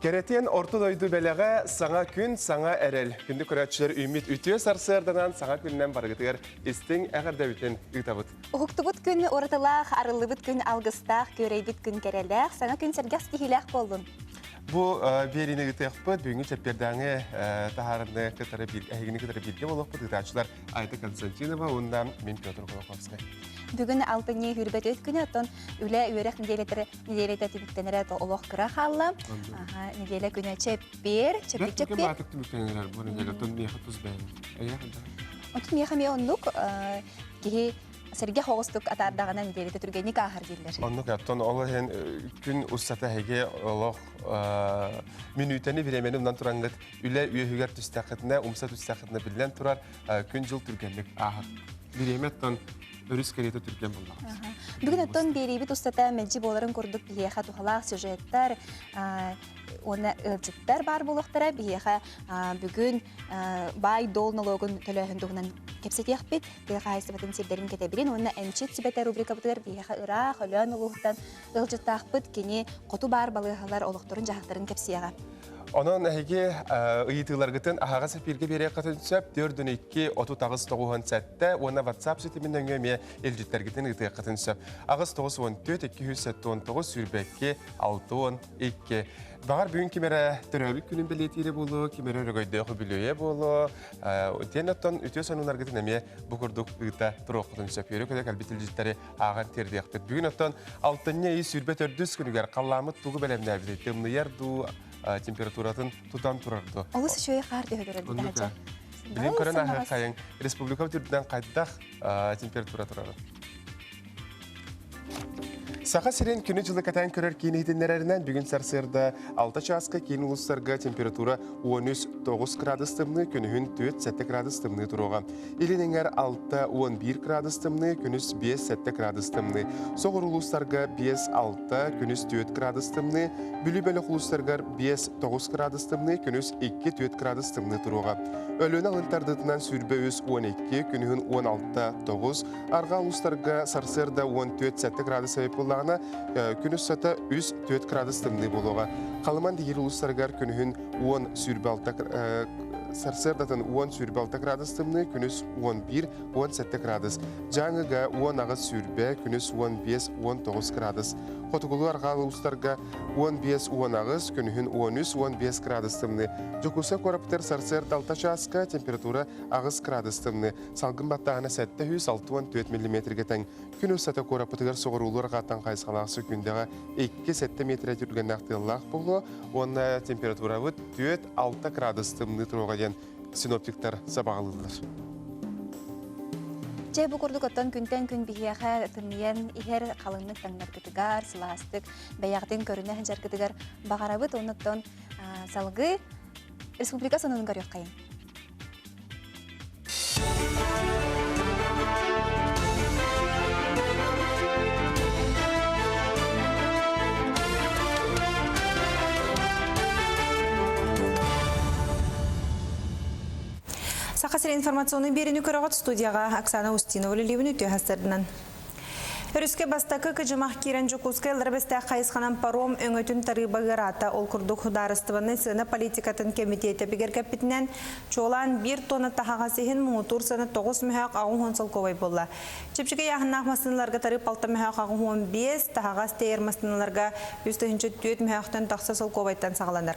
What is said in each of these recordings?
Кэрэтиэн орто дойду бэлэҕэ саҥа күн, саҥа эрэл. Күндү көрөөччүлэр үүммүт үтүө сарсыарданан саҥа күнүнэн барыгытыгар истиҥ эҕэрдэбитин ыытабыт. Уһуктубут күн уратылаах, арыллыбыт күн алгыстаах, күөрэйбит күн кэрэлээх, саҥа күн сэргэх ситиһиилээх буоллун. Бу биэриини ыытыахпыт бүгүҥҥү чэппиэрдээҥи таһаарыны кытары эһигини кытары бииргэ буолуохпут ыытааччылар Айта Константинова уонна мин Петр Кулаковскай. Бүгүн алтынньы хүрбэт өт күнэ, оттон үлэ үөрэх нэдиэлэтэ нэдиэлэтэ түмүктэнэрэ олох кыра хаалла. Нэдиэлэ күнэ чэппиэр, чэппиэр чэппиэр. Баатык түмүктэнэрэр бу нэдиэлэ оттон миэхэ тус бэйэм. Эйиэхэ да. Оттон миэхэ эмиэ оннук киһи сэргэх оҕустук атаардаҕына нэдиэлэтэ түргэнник ааһар дииллэр. Оннук оттон ол иһин күн устата эһиги олох мүнүүтэни бириэмэни умнан тураңҥыт үлэ үөһүгэр түстэххитинэ, умса түстэххитинэ биллэн турар күн-дьыл түргэнник ааһар. Бириэмэ оттон өрүс кэриэтэ түргэн буоллаҕа. Бүгүн оттон биэриибит устата мэлдьи буоларын курдук биһиэхэ туһалаах сюжеттар уонна ыалдьыттар баар буолуохтара. Биһиэхэ бүгүн баай-дуол нолуогун төлөөһүн туһунан кэпсэтиэхпит. Тыа хаһаайыстыбатын сирдэрин кэтэбилин уонна эмчит сүбэтэ рубрикабытыгар биһиэхэ ыраах Өлөөн улууһуттан ыалдьыттаахпыт. Кини хоту баар балыыһалар олохторун-дьаһахтарын кэпсиэҕэ. Онон эһиги ыйытыыларгытын аһаҕас эфиргэ биэриэххитин сөп. 4 2 38 97 уонна WhatsApp ситимин нөҥүө эмиэ илдьиттэргитин ыытыаххытын сөп. 8 94 279 22 62. Баҕар бүгүн ким эрэ төрөөбүт күнүн бэлиэтиирэ буолуо, ким эрэ өрөгөйдөөх үбүлүөйэ буолуо. Диэн оттон үтүө сонуннаргытын эмиэ бу курдук ыыта туруоххутун сөп. Үөрэ-көтө кэлбит илдьиттэри ааҕан тиэрдиэхпит. Бүгүн оттон алтынньы ый 24 күнүгэр халлааммыт тугу бэлэмнээбитий? Тымныйар дуу, температуратын тутан турар дуу? Олус үчүгэй хаар түһэ турар Оннук. Билин көрөн аһыаххайыҥ, республика үрдүнэн хайдах температура турарын. Саха сирин күнү-дьылы кэтээн көрөр киин иһитиннэрэринэн бүгүн сарсыарда 6 чааска киин улуустарга температура 13-9 градус тымныы, күнүһүн 4-7 градус тымныы туруоҕа. Илин эҥэр 6-11 градус тымныы, күнүс 5-7 градус тымныы. Соҕуруу улуустарга 5-6, күнүс 4 градус тымныы, Бүлүү бөлөх улуустарыгар 5-9 градус тымныы, күнүс 2-4 градус тымныы туруоҕа. Өлүөнэ алын тардыытынан 23-12, күнүһүн 16-9, Арҕаа улуустарга сарсыарда 14-7 градус эбит буоллаҕына, күн устата 3-4 градус тымныы буолуоҕа. Халыман диир улуустарыгар күнүһүн 10-26 сарсыардатын 10-26 градус тымныы, күнүс 11-17 градус. Дьааҥыга 18-20, күнүс 15-19 градус. Хотугулуу арҕаа улуустарга 15-18, күнүһүн 13-15 градус тымныы. Дьокуускай куораппытыгар сарсыарда 6 чааска температура 8 градус тымныы. Салгын баттааһына 764 миллиметргэ тэҥ. Күн устата куораппытыгар соҕуруулуу арҕааттан хайысхалаах сөкүүндэҕэ 2-7 миэтэрэ түргэннээх тыаллаах буолуо уонна температурабыт 4-6 градус тымныы туруоҕа диэн синоптиктар сабаҕалыыллар. Чэ, бу курдук оттон күнтэн күн биһиэхэ тымныйан иһэр халыҥнык таҥнаргытыгар, сылаастык бэйэҕитин көрүнэ сылдьаргытыгар баҕарабыт. Оннуттан салгыы республика сонунун көрүөххэйиҥ. Саха сирин информационный биэриини көрөҕүт студияҕа Оксана Устинова үлэлиибин үтүө хастарынан. Өрүскэ бастакы кыдьымах киирэн Дьокуускай Лара-Бэстээх хайысханан паром өҥөтүн тарыыба ыараата. Ол курдук судаарыстыбаннай сыана политикатын кэмитиэтэ бигэргэппитинэн, чуолаан биир тонна таһаҕас иһин муҥутуур сыана 9 мөһөөх 80 солкуобай буолла. Чэпчэки ыйааһыннаах массыыналарга тарыып 6 мөһөөх 85, таһаҕас тиэйэр массыыналарга 3 4 мөһөөхтөн тахса солкуобайтан саҕаланар.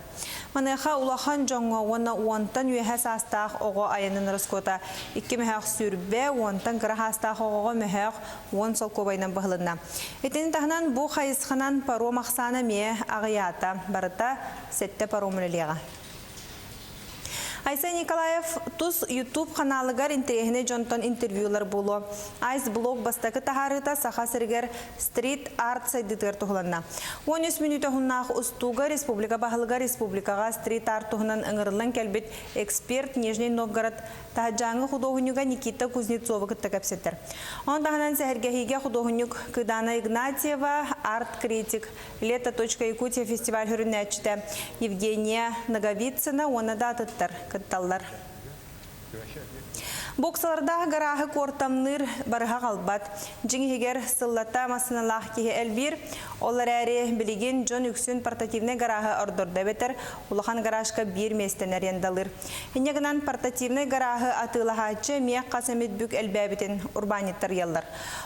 Маныаха улахан дьоҥҥо уонна уонтан үөһэ саастаах оҕо айанын ороскуота икки мөһөөх сүүрбэ, уонтан кыра саастаах оҕоҕо мөһөөх уон солкуобайынан быһылынна. Итини таһынан бу хайысханан паром ахсаана эмиэ аҕыйаата. Барыта сэттэ паром үлэлиэҕэ. Айсен Николаев тус YouTube ханаалыгар интэриэһинэй дьонтон интервьюлар буолуо. Айс блог бастакы таһаарыыта Саха сиригэр стрит-арт сайдыытыгар туһуланна. 13 мүнүүтэ уһуннаах устууга республика баһылыга республикаҕа стрит-арт туһунан ыҥырыллан кэлбит эксперт Нижний Новгород таһаджааҥы худуоһунньуга Никита Кузнецовы кытта кэпсэтэр. Ону таһынан сэһэргэһиигэ худуоһунньук Кыдана Игнатьева, арт-критик Лето.Якутия фестиваль сүрүннээччитэ Евгения Ноговицына уонна да атыттар кытталлар. Боксалардаах гарааһы куортамныыр барыһа хаалбат. Дьиҥ иһигэр сыллата массыыналаах киһи элбиир. Ол эрээри билигин дьон үксүн портативнай гарааһы ордордо эбэтэр улахан гаражка биир миэстэни арендалыыр. Инньэ гынан портативнай гарааһы атыылаһааччы эмиэ хас эмит бүк элбээбитин урбаанньыттар ыйаллар.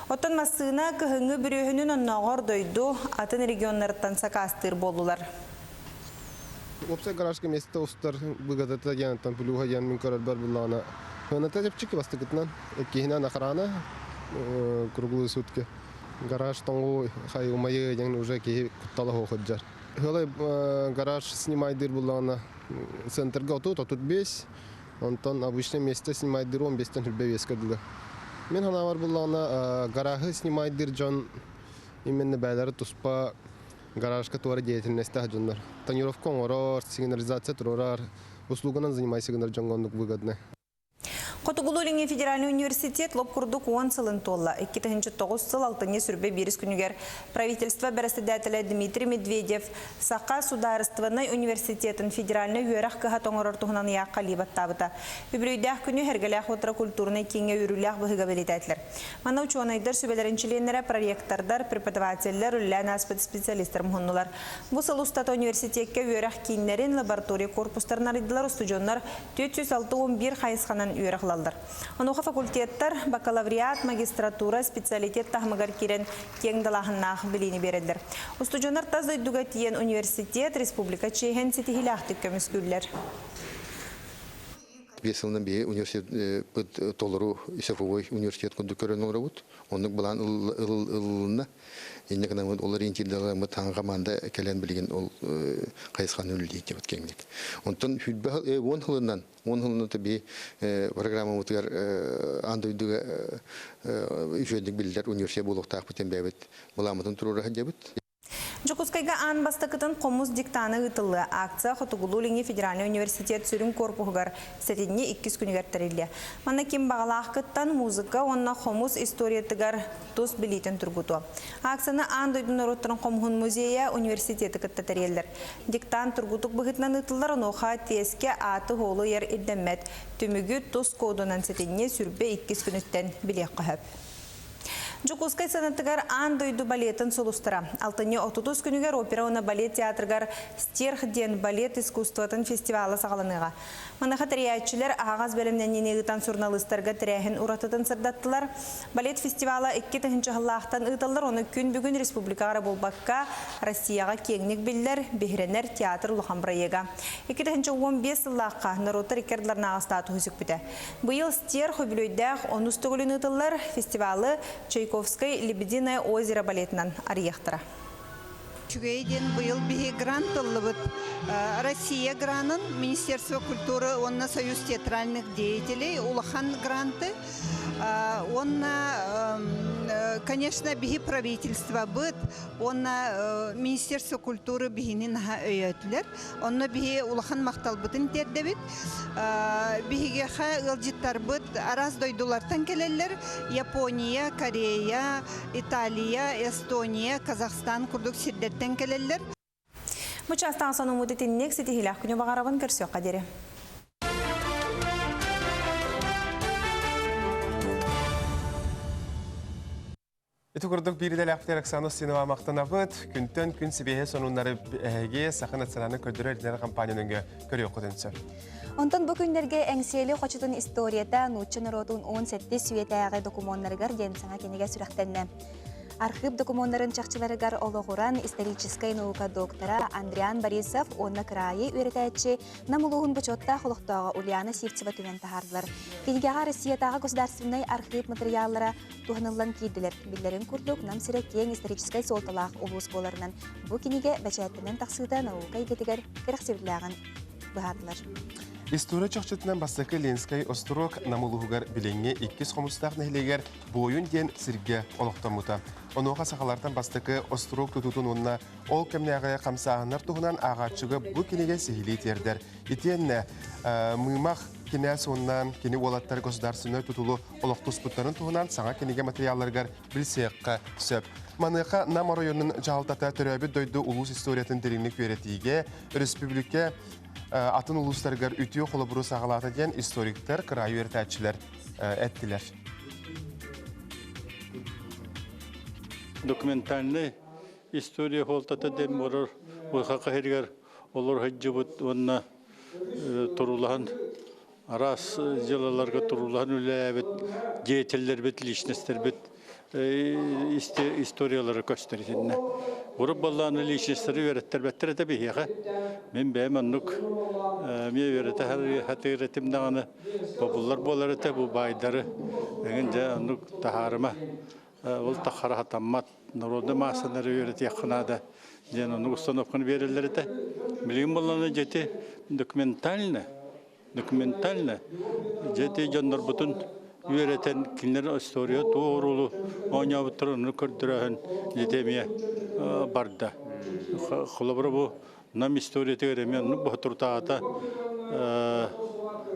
Оттон массыына кыһыҥҥы бүрүөһүнүн оннооҕор дойду атын регионнарыттан сакаастыыр буоллулар. Уопсай гаражка миэстэ устар быгатата диэн плюһа диэн мин көрөрбөр буллаҕына сыаната чэпчэки бастакытынан, иккиһинэн охрана круглые сутки. Гараж тоҥуу хай умайыы диэн уже киһи куттала суох сылдьар. Ыалай гараж снимайдыыр буллаҕына центрга 30-35, онтон обычное место снимайдыыр 15-тен 25-ке дылы. Мин санаабар буллаҕына гаражы снимайдыыр дьон именно бээлэри туспа гаражка туора деятельностьтаах дьоннор. Тонировка оҥорор, сигнализация туруорар, услуганан занимайся гынар дьоҥҥо оннук выгодно. Хотугулуу-Илиҥҥи федеральнай университет лоп курдук 10 сылын туолла. 2009 сыл алтынньы сүрбэ биирис күнүгэр правительство бэрэссэдээтэлэ Дмитрий Медведев Саха судаарыстыбаннай университетын федеральнай үөрэх кыһата оҥорор туһунан ыйаахха илии баттаабыта. Үбүлүөйдээх күнү Сэргэлээх утра культурнай кииҥҥэ үөрүүлээх быһыыга бэлиэтээтилэр. Манна учуонайдар сүбэлэрин чилиэннэрэ, проректордар, преподавателлэр, үлэлээн ааспыт специалистар муһуннулар. Бу сыл устата университекка үөрэх кииннэрин, лаборатория корпустарын арыйдылар, устудьуоннар 461 хайысханан үөрэх ылаллар. Онуоха факультеттар бакалавриат, магистратура, специалитет таһымыгар киирэн киэҥ далааһыннаах билиини биэрэллэр. Устудьуоннар тас дойдуга тиийэн университет, республика чиэһин ситиһиилээхтик көмүскүүллэр. Биэс сылынан биһи университет толору цифровой университет курдук көрөн олоробут. Оннук былаан ылылынна. Инньэ гынан ол ориентирдаламмыт таҥа команда кэлэн билигин ол хайысханы үлэлиир диэбит кэмҥит. Онтон сүүрбэ 10 сылынан 10 сылынан биһи программабытыгар аан дойдуга үчүгэйдик биллэр университет буолуохтаахпыт бэйэбит былааммытын туруора сылдьабыт. Дьокуускайга аан бастакытын хомус диктана ыытыллыа. Акция Хотугулуу-Илиҥҥи федеральнай университет сүрүн корпуһугар сэтинньи иккис күнүгэр тэриллиэ. Манна ким баҕалаах кыттан музыка уонна хомус историятыгар тус билиитин тургутуо. Акцияны аан дойду норуоттарын хомуһун музейа университеты кытта тэрийэллэр. Диктант тургутук быһыытынан ыытыллар, онуоха тиэскэ ааты-суолу ыйар ирдэммэт. Түмүгү тус кодунан сэтинньи сүрбэ иккис күнүттэн билиэххэ сөп. Дьокуускай сыанатыгар аан дойду балетын сулустара. Алтынньы 30 күнүгэр опера уонна балет театрыгар «Стерх» диэн балет искусствотын фестивала саҕаланыаҕа. Маныаха тэрийээччилэр аһаҕас бэлэмнэниини ыытан суруналыыстарга тэрээһин уратытын сырдаттылар. Балет фестивала 2000 сыллаахтан ыытыллар, ону күн бүгүн республикаҕа эрэ буолбакка, Россияҕа киэҥник биллэр, биһирэнэр театр улахан бырайыага. 2015 сыллаахха норуоттар икки ардыларынааҕы статуһу сүкпүтэ. Быйыл Стерх үбүлүөйдээх онус төгүлүн ыытыллар фестивалы Чайковскай «Лебединое озеро» балетынан арыйыахтара. Үчүгэй диэн быйыл биһи грант ыллыбыт. Россия гранын Министерство культуры уонна Союз театральных деятелей улахан гранты. Уонна, конечно, биһи правительствобыт уонна Министерство культуры биһини наһаа өйөөтүлэр. Онно биһи улахан махталбытын тиэрдэбит. Биһигиэхэ ыалдьыттарбыт араас дойдулартан кэлэллэр. Япония, Корея, Италия, Эстония, Казахстан курдук сирдэртэн кэлэллэр. Бу чаастаах сонуммут итинник ситиһиилээх күнү баҕарабын көрсүөххэ диэри. Ити курдук биир идэлээхпитигэр Оксана Устинова махтанабыт. Күнтэн күн сибиэһэ сонуннары эһиги Саха национальнай көрдөрөр эрдинэр компаниянын көрүөххүтүн сөп. Онтон бу күннэргэ Эҥсиэли хочотун историята нуучча норуотун 17 үйэтээҕи докумуоннарыгар диэн саҥа кинигэ сүрэхтэннэ. Архыып докумуоннарын чахчыларыгар олоҕуран историческай наука доктора Андриан Борисов уонна кыраайы үөрэтээччи Нам улууһун бочуоттаах олохтооҕо Ульяна Сивцева түмэн таһаардылар. Кинигэҕэ Россиятааҕы государственнай архыып матырыйааллара туһаныллан киирдилэр. Биллэрин курдук, Нам сирэ киэҥ историческай суолталаах улуус буоларынан, бу кинигэ бэчээттэнэн тахсыыта наука эйгэтигэр кэрэхсэбиллээҕин быһаардылар. История чахчытынан бастакы Ленскэй остуруок Нам улууһугар билиҥҥи иккис Хомустаах нэһилиэгэр Буойун диэн сиргэ олохтоммута. Онуоха сахалартан бастакы остуруок тутуутун уонна ол кэмнээҕи хамсааһыннар туһунан ааҕааччыга бу кинигэ сиһилии тиэрдэр. Итиэннэ Мыымах кинээс уонна кини уолаттар государственнай тутулу олохтуспуттарын туһунан саҥа кинигэ материалларыгар билсиэххэ сөп. Маныаха Нам оройуонун дьаһалтата төрөөбүт дойду улуус историятын дириҥник үөрэтиигэ, өрөспүүбүлүкэ атын улуустарыгар үтүө холобуру саҕалаата диэн историктар, кыраайы үөрэтээччилэр эттилэр. Документальный история холтата дем борор уйха кахиригер олор хыджыбыт уонна турулаһан араас дьыалаларга турулаһан үлэлээбит деятеллэрбит, личностербит историялары көстөр итиннэ. Урут баллааны личностары үөрэттэрбэттэр этэ биһиэхэ. Мин бэйэм оннук эмиэ үөрэтэ хатыыр этим даҕаны бобуллар буолар этэ бу баайдары эҥин дьэ оннук таһаарыма. Ол тахара хатаммат народный массалары үөрэтиэххэ наада диэн оннук установканы биэрэллэр этэ. Билигин буоллаҕына дьэти документально документально дьэти дьоннорбутун үөрэтэн кинилэр история туох оруолу оонньообуттарын ону көрдөрөһөн дьэти эмиэ барда. Холобура бу Нам историятыгар эмиэ оннук боһотурутааҕыта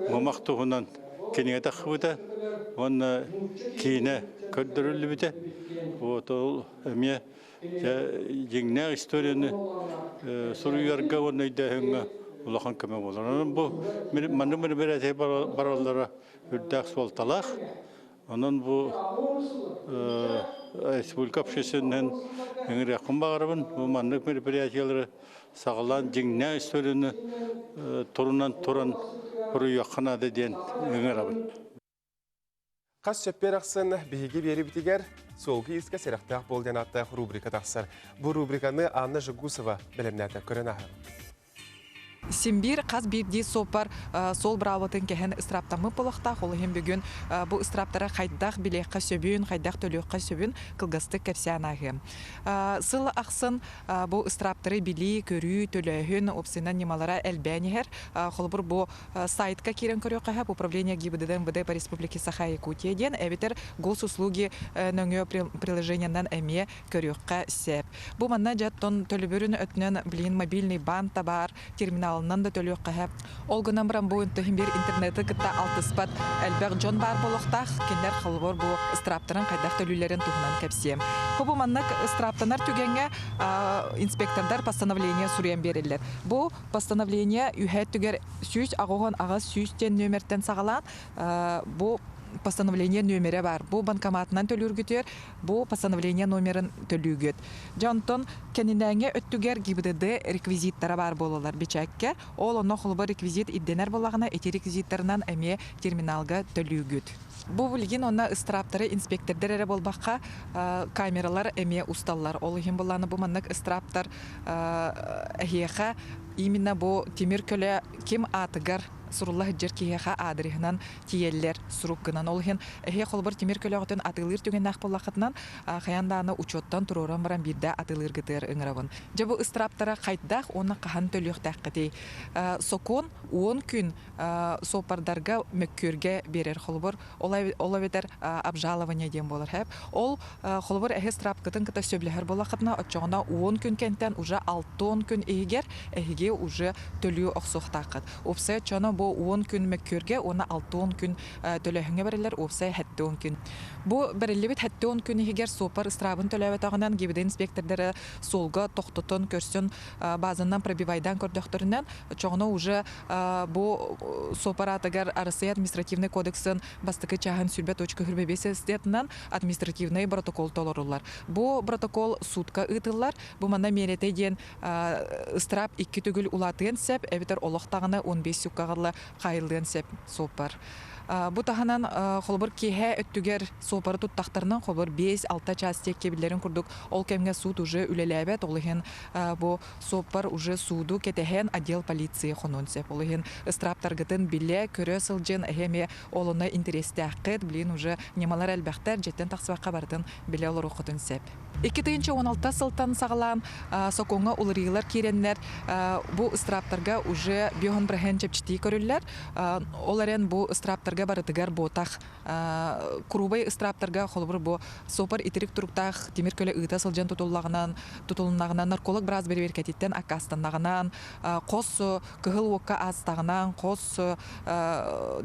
Мымах туһунан кинигэ тахсыбыта уонна киинэ көрдөрүллүбүтэ. Вот ол эмиэ дьиҥнээх историяны суруйарга уонна өйдөөһүҥҥэ улахан көмө буолар. Онон бу маннык мероприятие бараллара үрдээх суолталаах. Онон бу республика общественнын ыҥырыахпын баҕарабын. Бу маннык мероприятиелары саҕалаан дьиҥнээх историяны турунан туран суруйуохха наада диэн ыҥырабын. Хас сөппүөр ахсын биһиги биэрибитигэр суолга иискэ сэрэхтээх буол диэн ааттаах рубрика тахсар. Бу рубриканы Анна Жегусова бэлэмнээтэ. Көрөн ааһыҥ. Симбиир хас биирдии суоппар суол быраабылатын кэһэн ыстырааптаммыт буолуохтаах. Ол иһин бүгүн бу ыстырааптары хайдах билиэххэ сөбүн, хайдах төлүөххэ сөбүн кылгастык кэпсээн ааһыам. Сыл ахсын бу ыстырааптары билии, көрүү, төлөөһүн, уопсайынан ньымалара элбээн иһэр. Холобур, бу сайтка киирэн көрүөххэ сөп Управление ГИБДД МВД по Республике Саха-Якутия диэн, эбэтэр Госуслуги нөҥүө приложениенан эмиэ көрүөххэ сөп. Бу манна дьэ оттон төлөбүрүн өттүнэн билигин мобильный банк да баар, терминалынан да төлүөххэ сөп. Ол гынан баран бу иһин биир интернеты кытта алтыспат элбэх дьон баар буолуохтаах. Кинилэр холобур бу ыстырааптарын хайдах төлүүллэрин туһунан кэпсиэм. Бу маннык ыстырааптанар түгэҥҥэ инспектордар постановление суруйан биэрэллэр. Бу постановление үһэ өттүгэр 188 диэн нүөмэртэн саҕалаан бу постановление нүөмэрэ баар. Бу банкоматынан төлүүргүтүгэр бу постановление номерын төлүүгүт. Дьэ онтон кэнинээҥҥи өттүгэр ГИБДД реквизиттара баар буолаллар бичээккэ. Ол онно холобур реквизит ирдэнэр буоллаҕына ити реквизиттарынан эмиэ терминалга төлүүгүт. Бу билигин онно ыстырааптары инспектордар эрэ буолбакка камералар эмиэ усталлар. Ол иһин буоллаҕына бу маннык ыстырааптар эһиэхэ именно бу тимир көлө ким аатыгар сурулла сылдьар киһиэхэ аадырыһынан тиийэллэр сурук гынан. Ол иһин эһиэ холобур тимир көлөҕүтүн атыылыыр түгэннээх буоллаххытынан хайаан даҕаны учуоттан туруоран баран биирдэ атыылыыргытыгар ыҥырабын. Дьэ бу ыстырааптара хайдах уонна хаһан төлүөхтээххитий? Сокуон 10 күн суоппардарга мөккүөргэ биэрэр холобур ол эбэтэр обжалование диэн буолар хэп. Ол холобур эһи ыстыраапкытын кытта сөбүлэһэр буоллаххытына оччоҕуна 10 күн кэнтэн уже 60 күн иһигэр эһиги уже төлүү охсуохтааххыт. Уопсай оччоно бу 10 күн мөккүөргэ уонна 60 күн төлөөһүҥҥэ бэриллэр уопсай 70 күн. Бу бэриллибит 70 күн иһигэр суоппар ыстыраабын төлөөбөтөҕүнэн ГИБД инспектордара суолга тохтотон көрсөн базанан пробивайдаан көрдөхтөрүнэн оччоҕуна уже бу суоппар аатыгар Арассыыйа административнай кодексын бастакы чааһын 100.25 статьятынан административнай протокол толоруллар. Бу протокол суутка ыытыллар. Бу манна миэрэтэ диэн ыстыраап икки төгүл улаатыан сөп, эбэтэр олох даҕаны 15 суккаҕа хаайыллыан сөп суоппар. Бу таһынан холобур киэһэ өттүгэр суоппары туттахтарынан холобур 5-6 чаас диэки биллэрин курдук ол кэмҥэ суут уже үлэлээбэт, ол иһин бу суоппар уже сууду кэтэһэн отдел полиции хонуон сөп. Ол иһин ыстырааптаргытын билэ, көрө сылдьын эһи эмиэ ол онно интэриэстээххит, билигин уже ньымалар элбэхтэр, дьиэттэн тахсыбакка барытын билэ олоруоххутун сөп. 2016 сылтан саҕалаан сокуоҥҥа уларыйыылар киирэннэр бу ыстырааптарга уже биоһон быраһыан чэпчэтии көрүллэр. Ол эрэн бу ыстырааптарга барытыгар буотах куруубай ыстырааптарга холобур бу суопар итирик туруктаах тимир көлө ыыта сылдьан тутуллаҕынан тутулуннаҕынан нарколог быраас бэрэбиэркэтиттэн аккаастаннаҕынан хос кыһыл уокка аастаҕынан хос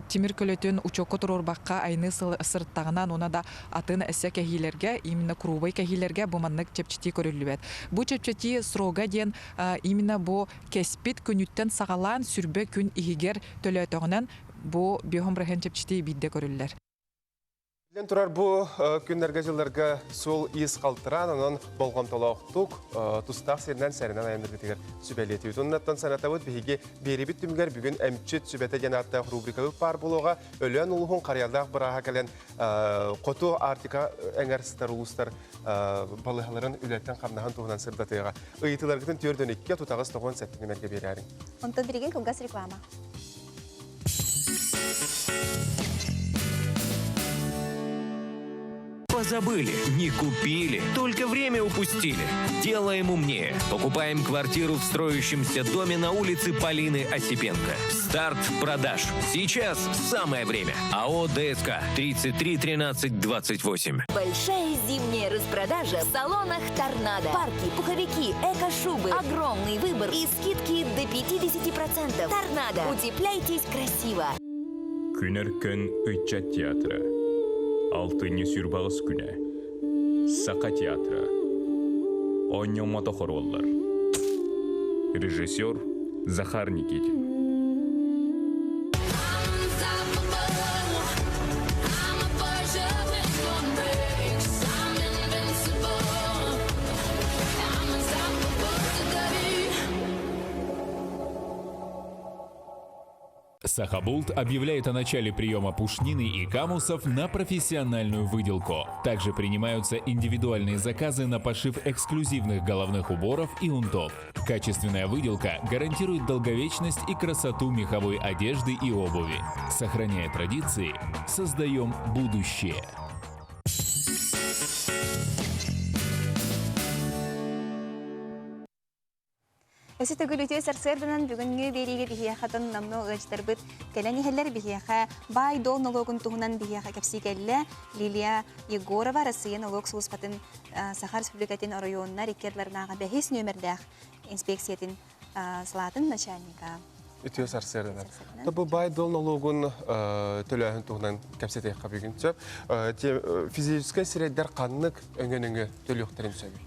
тимир көлөтүн учуокка туруорбакка айныы сырыттаҕынан уонна да атын эссе кэһиилэргэ, именно куруубай кэһиилэргэ бу маннык чэпчэтии көрүллүбэт. Бу чэпчэтии срога диэн именно бу кэспит күнүттэн саҕалаан сүрбэ күн иһигэр төлөөтөҕүнэн бу биохомбрахен чэпчэтии биирдэ көрүллэр. Билэн турар бу күннэргэ-дьылларга суол иис халтыраан, онон болҕомтолоохтук тустаах сиринэн сэрэнэн айанныргытыгар сүбэлиэтибит. Оннуттан санатабыт биһиги биэрибит түмүгэр бүгүн эмчит сүбэтэ диэн ааттаах рубрикабыт баар буолуоҕа. Өлөөн улууһун Харыйалаах бырааһа кэлэн хоту Арктика эҥэр сытар улуустар балыыһаларын үлэттэн-хамнаһын туһунан сырдатыаҕа. Ыйытыыларгытын 4 2 тутаҕыс 97 нүмергэ биэрээриҥ. Онтон билигин кылгас реклама. Позабыли, не купили, только время упустили. Делаем умнее. Покупаем квартиру в строящемся доме на улице Полины Осипенко. Старт продаж. Сейчас самое время. АО ДСК 33 13 28. Большая зимняя распродажа в салонах «Торнадо». Парки, пуховики, эко-шубы. Огромный выбор и скидки до 50%. «Торнадо». Утепляйтесь красиво. Күн Өркөн ыччат театра. Алтынньы сүрбаҕыс күнэ. Саха театра. Оонньоммото хоруоллар. Режиссер Захар Никитин. Сахабулт объявляет о начале приема пушнины и камусов на профессиональную выделку. Также принимаются индивидуальные заказы на пошив эксклюзивных головных уборов и унтов. Качественная выделка гарантирует долговечность и красоту меховой одежды и обуви. Сохраняя традиции, создаем будущее. Өсө төгүл үтүө сарсыарданан бүгүҥҥү биэриигэ биһиэхэ тон намно ыалдьыттарбыт кэлэн иһэллэр биһиэхэ баай-дуол нолуогун туһунан биһиэхэ кэпсии кэллэ Лилия Егорова Россия нолуок сулууспатын Саха Республикатын оройуоннар икки ардыларынааҕы бэһис нүөмэрдээх инспекциятын салаатын начальника. Үтүө сарсыарданан. Бу баай-дуол нолуогун төлөөһүн туһунан кэпсэтиэххэ бүгүн сөп. Физическэй сирэйдэр ханнык өҥө-өҥө төлүөхтэрин сөбүй?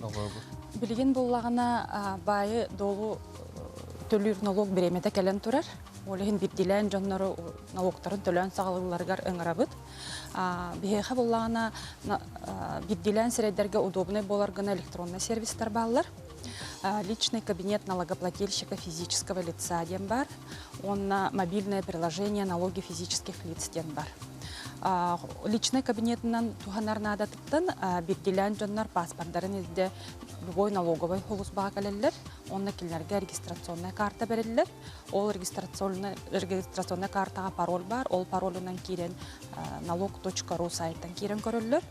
Нолуогу. Билигин буллаҕына баайы долу төлүүр нолуок бириэмэтэ кэлэн турар. Ол иһин биирдиилээн дьоннору нолуоктарын төлөөн саҕалыылларыгар ыҥырабыт. Биһиэхэ буллаҕына биирдиилээн сирэйдэргэ удобнай буолар гына электроннай сервистэр бааллар. Личный кабинет налогоплательщика физического лица диэн бар. Уонна мобильное приложение налоги физических лиц диэн бар. Личный кабинетынан туһанар наадатыттан биирдиилээн дьоннор паспордарын илдэ любой налоговай сулууспаҕа кэлэллэр. Онно кинилэргэ регистрационная карта бэриллэр. Ол регистрационная, регистрационная картаҕа пароль бар. Ол паролунан киирэн налог.ру сайтан киирэн көрөллөр.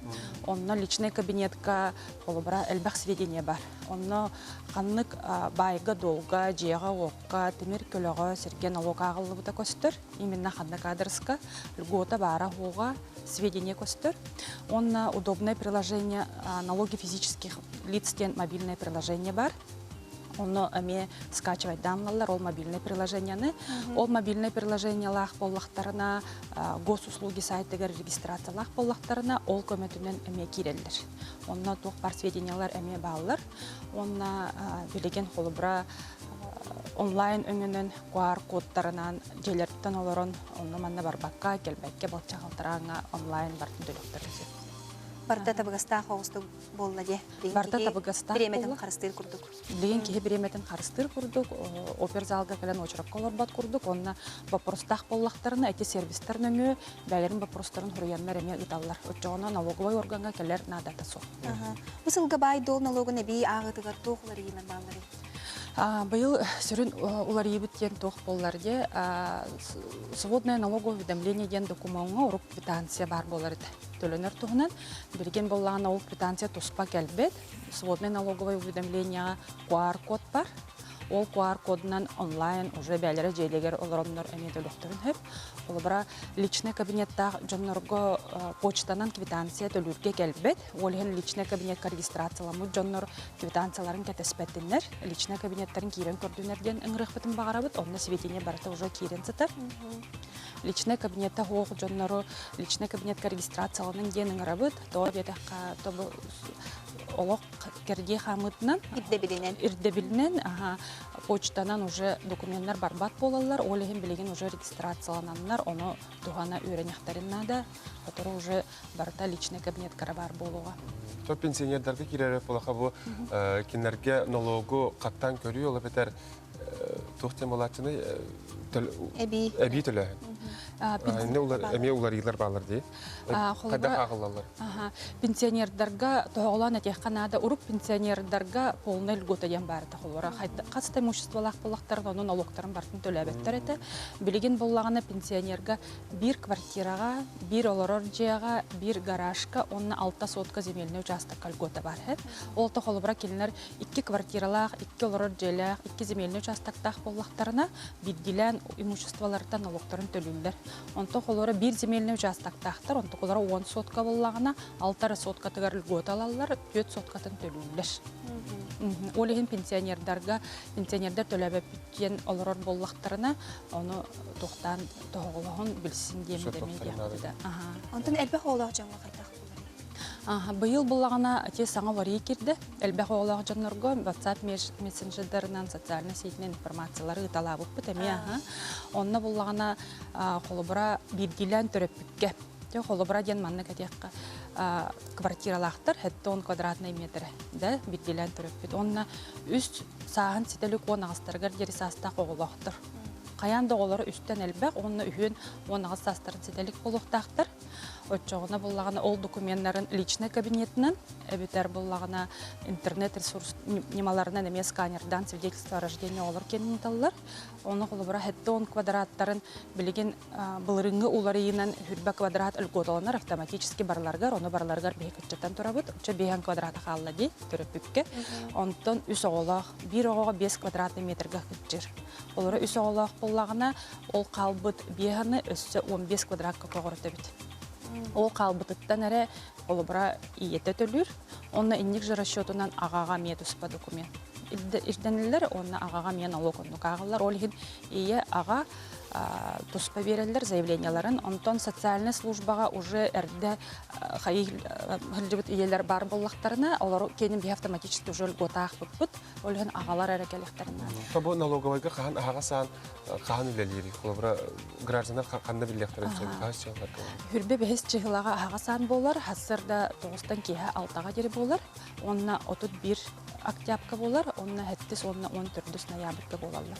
Онно личный кабинетка холобура элбэх сведения бар. Онно ханнык баайга-дуолга, дьиэҕэ-уокка, тимир көлөҕө, сиргэ налог ааҕыллыбыта көстөр. Именно ханнык аадырыска льгота баара хуоҕа сведения көстөр. Онно удобное приложение налоги физических лиц диэн мобильное приложение бар. Онно эмиэ скачивать ылаллар ол мобильное приложениены. Ол мобильное приложениелаах буоллахтарына госуслуги сайтыгар регистрациялаах буоллахтарына ол көмөтүнэн эмиэ киирэллэр. Онно туох бар сведениялар эмиэ бааллар. Онно билигин холобура онлайн өҥөнөн QR кодтарынан дьиэлэриттэн олорон онно манна барбакка, кэлбэккэ балчаҕалтарааҥҥа онлайн бартын төлүөхтэрин сөп. Барыта табыгастаах оҕустук буолла дии. Барыта табыгастаах Бириэмэтин харыстыыр курдук. Билигин киһи бириэмэтин харыстыыр курдук, оперзалга кэлэн очеракка олорбот курдук, онно боппуруостаах буоллахтарына эти сервистэр нөҥүө бэйэлэрин боппуруостарын хуруйаннар эмиэ ыыталлар. Оччоҕуна налоговай органҥа кэлэр наадата суох. Бу сылга баай-дуол налогун эбии ааҕыытыгар туох уларыйыылар баалларый? Быйыл сүрүн уларыйыбыт диэн туох буоллар диэ сводное налоговое уведомление диэн докумуоҥҥа урук квитанция баар буолар этэ. Төлөнөр туһунан билигин буоллаҕына ол квитанция туспа кэлбэт. Сводное налоговое уведомлениеҕа QR-код бар. Ол QR-кодунан онлайн уже бэйэлэрэ дьиэлэригэр олороннор эмиэ төлүөхтэрин сөп. Холобура, личный кабинеттаах дьоннорго почтанан квитанция төлүүргэ кэлбэт. Ол иһин личный кабинетка регистрацияламмыт дьоннор квитанцияларын кэтэспэттиннэр, личный кабинеттарын киирэн көрдүнэр диэн ыҥырыахпытын баҕарабыт. Онно сведения барыта уже киирэн сытар. Личный кабинетта хоох дьоннору личный кабинетка регистрацияланын диэн ыҥырабыт. Тоҕо диэтэххэ, тобу олох кэрдии хаамыытынан ирдэбилинэн ирдэбилинэн почтанан уже докуменнар барбат буолаллар. Ол иһин билигин уже регистрациялананнар, ону туһана үөрэниэхтэрин наада. Сотору уже барыта личный кабинеткара баар буолуоҕа. То пенсионердарга киирэр буолаха бу кинилэргэ налогу хаттаан көрүү ол эбэтэр туох диэн буолааччыный эбии эбии төлөөһүн. Эмиэ уларыйыылар бааллар дии. Хайдах ааҕыллаллар? Пенсионердарга тоһоҕолоон этиэххэ наада. Урук пенсионердарга полный льгота диэн баар этэ холобура. Хас да имуществолаах буоллахтарын, онон налогтарын барытын төлөөбөттөр этэ. Билигин буоллаҕына пенсионерга биир квартираҕа, биир олорор дьиэҕэ, биир гаражка уонна алта сотка земельный участокка льгота баар эһэт. Ол то холобура кинилэр икки квартиралаах, икки олорор дьиэлээх, икки земельный участоктаах буоллахтарына, биирдиилээн имуществоларыттан налогтарын төлүүллэр. Онтон холобура биир земельный участоктаахтар, онтукулара 10 сотка буоллаҕына, алта эрэ соткатыгар льгота ылаллар, түөрт соткатын төлүүллэр. Ол иһин пенсионердарга, пенсионердар төлөөбөппүт диэн олорор буоллахтарына, ону туохтаан тоһоҕолоһон билсин диэн диэхпитэ. Онтон элбэх оҕолоох дьоҥҥо хайдах буолар? Быйыл буллаҕына ити саҥа уларыйыы киирдэ. Элбэх оҕолоох дьоннорго WhatsApp мессенджердарынан социальнай сетинэн информациялары ыыталаабыппыт эмиэ. Онно буллаҕына холобура биирдиилээн төрөппүккэ Дьэ, холобура диэн маннык этиэххэ, квартиралаахтар 70 квадратный метр да биирдиилээн төрөппүт. Уонна үс сааһын ситэ илик 18-тарыгар диэри саастаах оҕолоохтор. Хайаан да оҕолоро үстэн элбэх уонна үһүөн 18 саастарын ситэ илик буолуохтаахтар. Оччоҕуна буллаҕына ол докуменнарын личный кабинетынан эбэтэр буллаҕына интернет-ресурс ньымаларынан эмиэ сканердаан свидетельство о рождении оҕолор киэнин ыыталлар. Ону холобура 70 квадраттарын билигин былырыыҥҥы уларыйыынан хүрбэ квадрат льготаланар автоматически барыларыгар, ону барыларыгар биһи кыччатан турабыт. Оччо биэһэн квадрата хаалла дии төрөппүккэ. Онтон үс оҕолоох, биир оҕоҕо 5 квадратный метрга кыччыр. Олоро үс оҕолоох буоллаҕына, ол хаалбыт биэһаны өссө 15 квадратка көҕүрүтэбит. Ол хаалбытыттан эрэ холобура ийэтэ төлүүр. Онно инник же расчетунан аҕаҕа эмиэ туспа документ ирдэниллэр, уонна аҕаҕа эмиэ налог оннук ааҕыллар. Ол иһин ийэ, аҕа туспа биэрэллэр заявленияларын. Онтон социальнай службаҕа уже эрдэ хайыы сылдьыбыт ийэлэр баар буоллахтарына, олору киэнин биһи автоматически уже льготаахпыппыт. Ол иһин аҕалар эрэ кэлиэхтэрин наада. Бу налоговойга хаһан аһаҕас аан хаһан үлэлиирий? Холобура, гражданнар ханна биллиэхтэрин сөбүй? Хаһыс чыһыларга? Хүрбэ бэһис чыһылаҕа аһаҕас аан буолар, сарсыарда тоҕустан киэһэ алтаҕа диэри буолар. Уонна 31 октябрьга буолар, уонна сэттис уонна 14 ноябрьга буолаллар.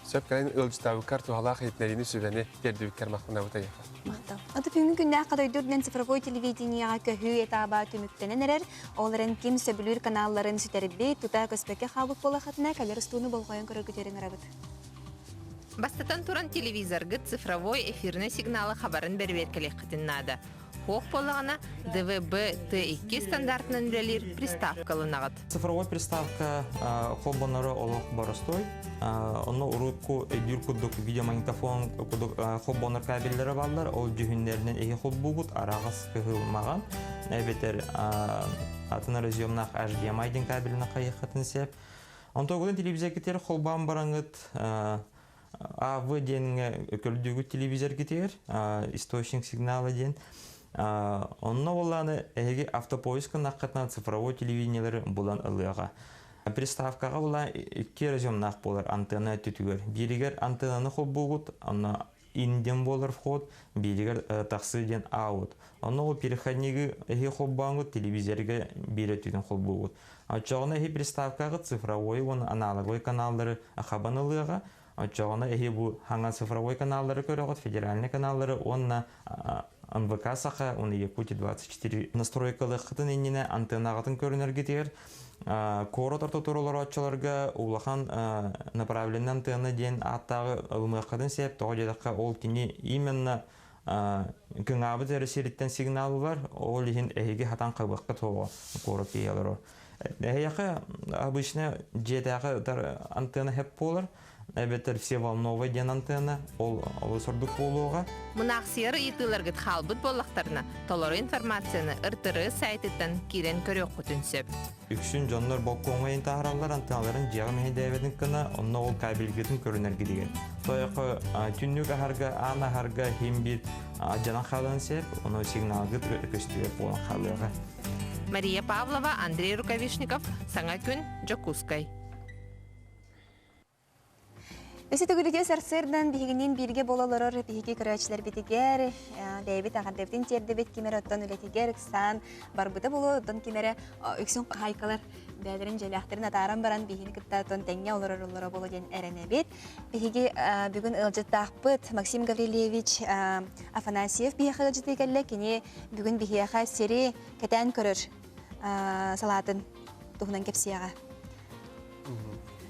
Сөп кэлин ыалдьытаабыккар туһалаах иһитиннэриини сүбэни тиэрдибиккэр махтанабыт эйиэхэ. Махтал. Аты бүгүҥҥү күннээх дойду үрдүнэн цифровой телевидениеҕа көһүү этааба түмүктэнэн эрэр. Ол эрэн ким сөбүлүүр каналларын сүтэрбит, тута көспөккө хаалбыт буоллаххытына, кэлэр устууну болҕойон көрөргүтүгэр ыҥырабыт. Бастатан туран телевизоргыт цифровой эфирнай сигналы хабарын бэрэбиэркэлиэххитин наада. Суох буоллаҕына, ДВБ-Т2 стандартынан үлэлиир приставка ылынаҕыт. Цифровой приставка холбонору олох боростой. Онно урукку өйдүүр курдук видеомагнитофон курдук холбонор кабеллэрэ бааллар. Ол дьүһүннэринэн эһи холбуугут араҕас кыһыл маҕан эбэтэр атын разъемнаах HDMI диэн кабелинэн хайыаххытын сөп. Онтон телевизоргытыгар холбоон бараҥыт АВ диэҥҥэ көрдүүгүт телевизоргытыгар источник сигнала диэн онно буоллааны эһиги автопоиск гыннаххытына цифровой телевидениелары булан ылыаҕа. Приставкаҕа була икки разъемнаах буолар антенна өттүтүгэр. Бииригэр антеннаны холбуугут, онно ин диэн буолар вход, бииригэр тахсыы диэн аут. Онно ол переходнигы эһи холбооҥҥут телевизорга биир өттүтүн холбуугут. Оччоҕуна эһи приставкаҕыт цифровой уонна аналоговай каналлары хабан ылыаҕа. Оччоҕуна эһи бу хаҥа цифровой каналлары көрөҕүт, федеральный каналлары уонна НВК Саха уонна Якутия 24 настройкалыаххытын иннинэ антеннаҕытын көрүнэргитигэр куорат ортотугар олорооччуларга улахан направленный антенна диэн ааттааҕы ылыныаххытын сөп. Тоҕо диэтэххэ ол кини именно кыҥаабыт эрэ сириттэн сигнал ылар, ол иһин эһиги хатан хабыаххыт суоҕа куорат киһи олорор. Эһиэхэ обычно дьиэтээҕи антенна хэп буолар. Эбэтэр всеволновой диэн антыана, ол олус ордук буолуоҕа. Мунаахсыйар ыйытыыларгыт хаалбыт буоллахтарына, толору информацияны РТР сайтыттан киирэн көрүөххүтүн сөп. Үксүн дьоннор болкуоҥҥа таһараллар антыналарын дьиэҕэ мэһэйдээбэтин гына, онно ол кабельгытын көрүнэргитигэр. Тойоко түннүк аһарга, аан аһарга иһин биир дьанан хаалыан сөп, ону сигналгыт көстүбэт буолан хаалыаҕа. Мария Павлова, Андрей Рукавишников, Саҥа күн, Дьокуускай. Өссө төгүлүтэ сарсыардан биһигинин бииргэ буола олорор биһиги көрөөччүлэрбитигэр бэйэбит аҕардыбытын тиэрдэбит ким эрэ оттон үлэтигэр ыксаан барбыта буолуо оттон ким эрэ үксүн хаһаайкалар бэйэлэрин дьиэлээхтэрин атааран баран биһигини кытта оттон тэҥҥэ олоророллоро буолуо диэн эрэнэбит. Биһиги бүгүн ыалдьыттаахпыт Максим Гаврильевич Афанасьев биһиэхэ ыалдьытыы кэллэ. Кини бүгүн биһиэхэ сири кэтээн көрөр салаатын туһунан кэпсиэҕэ.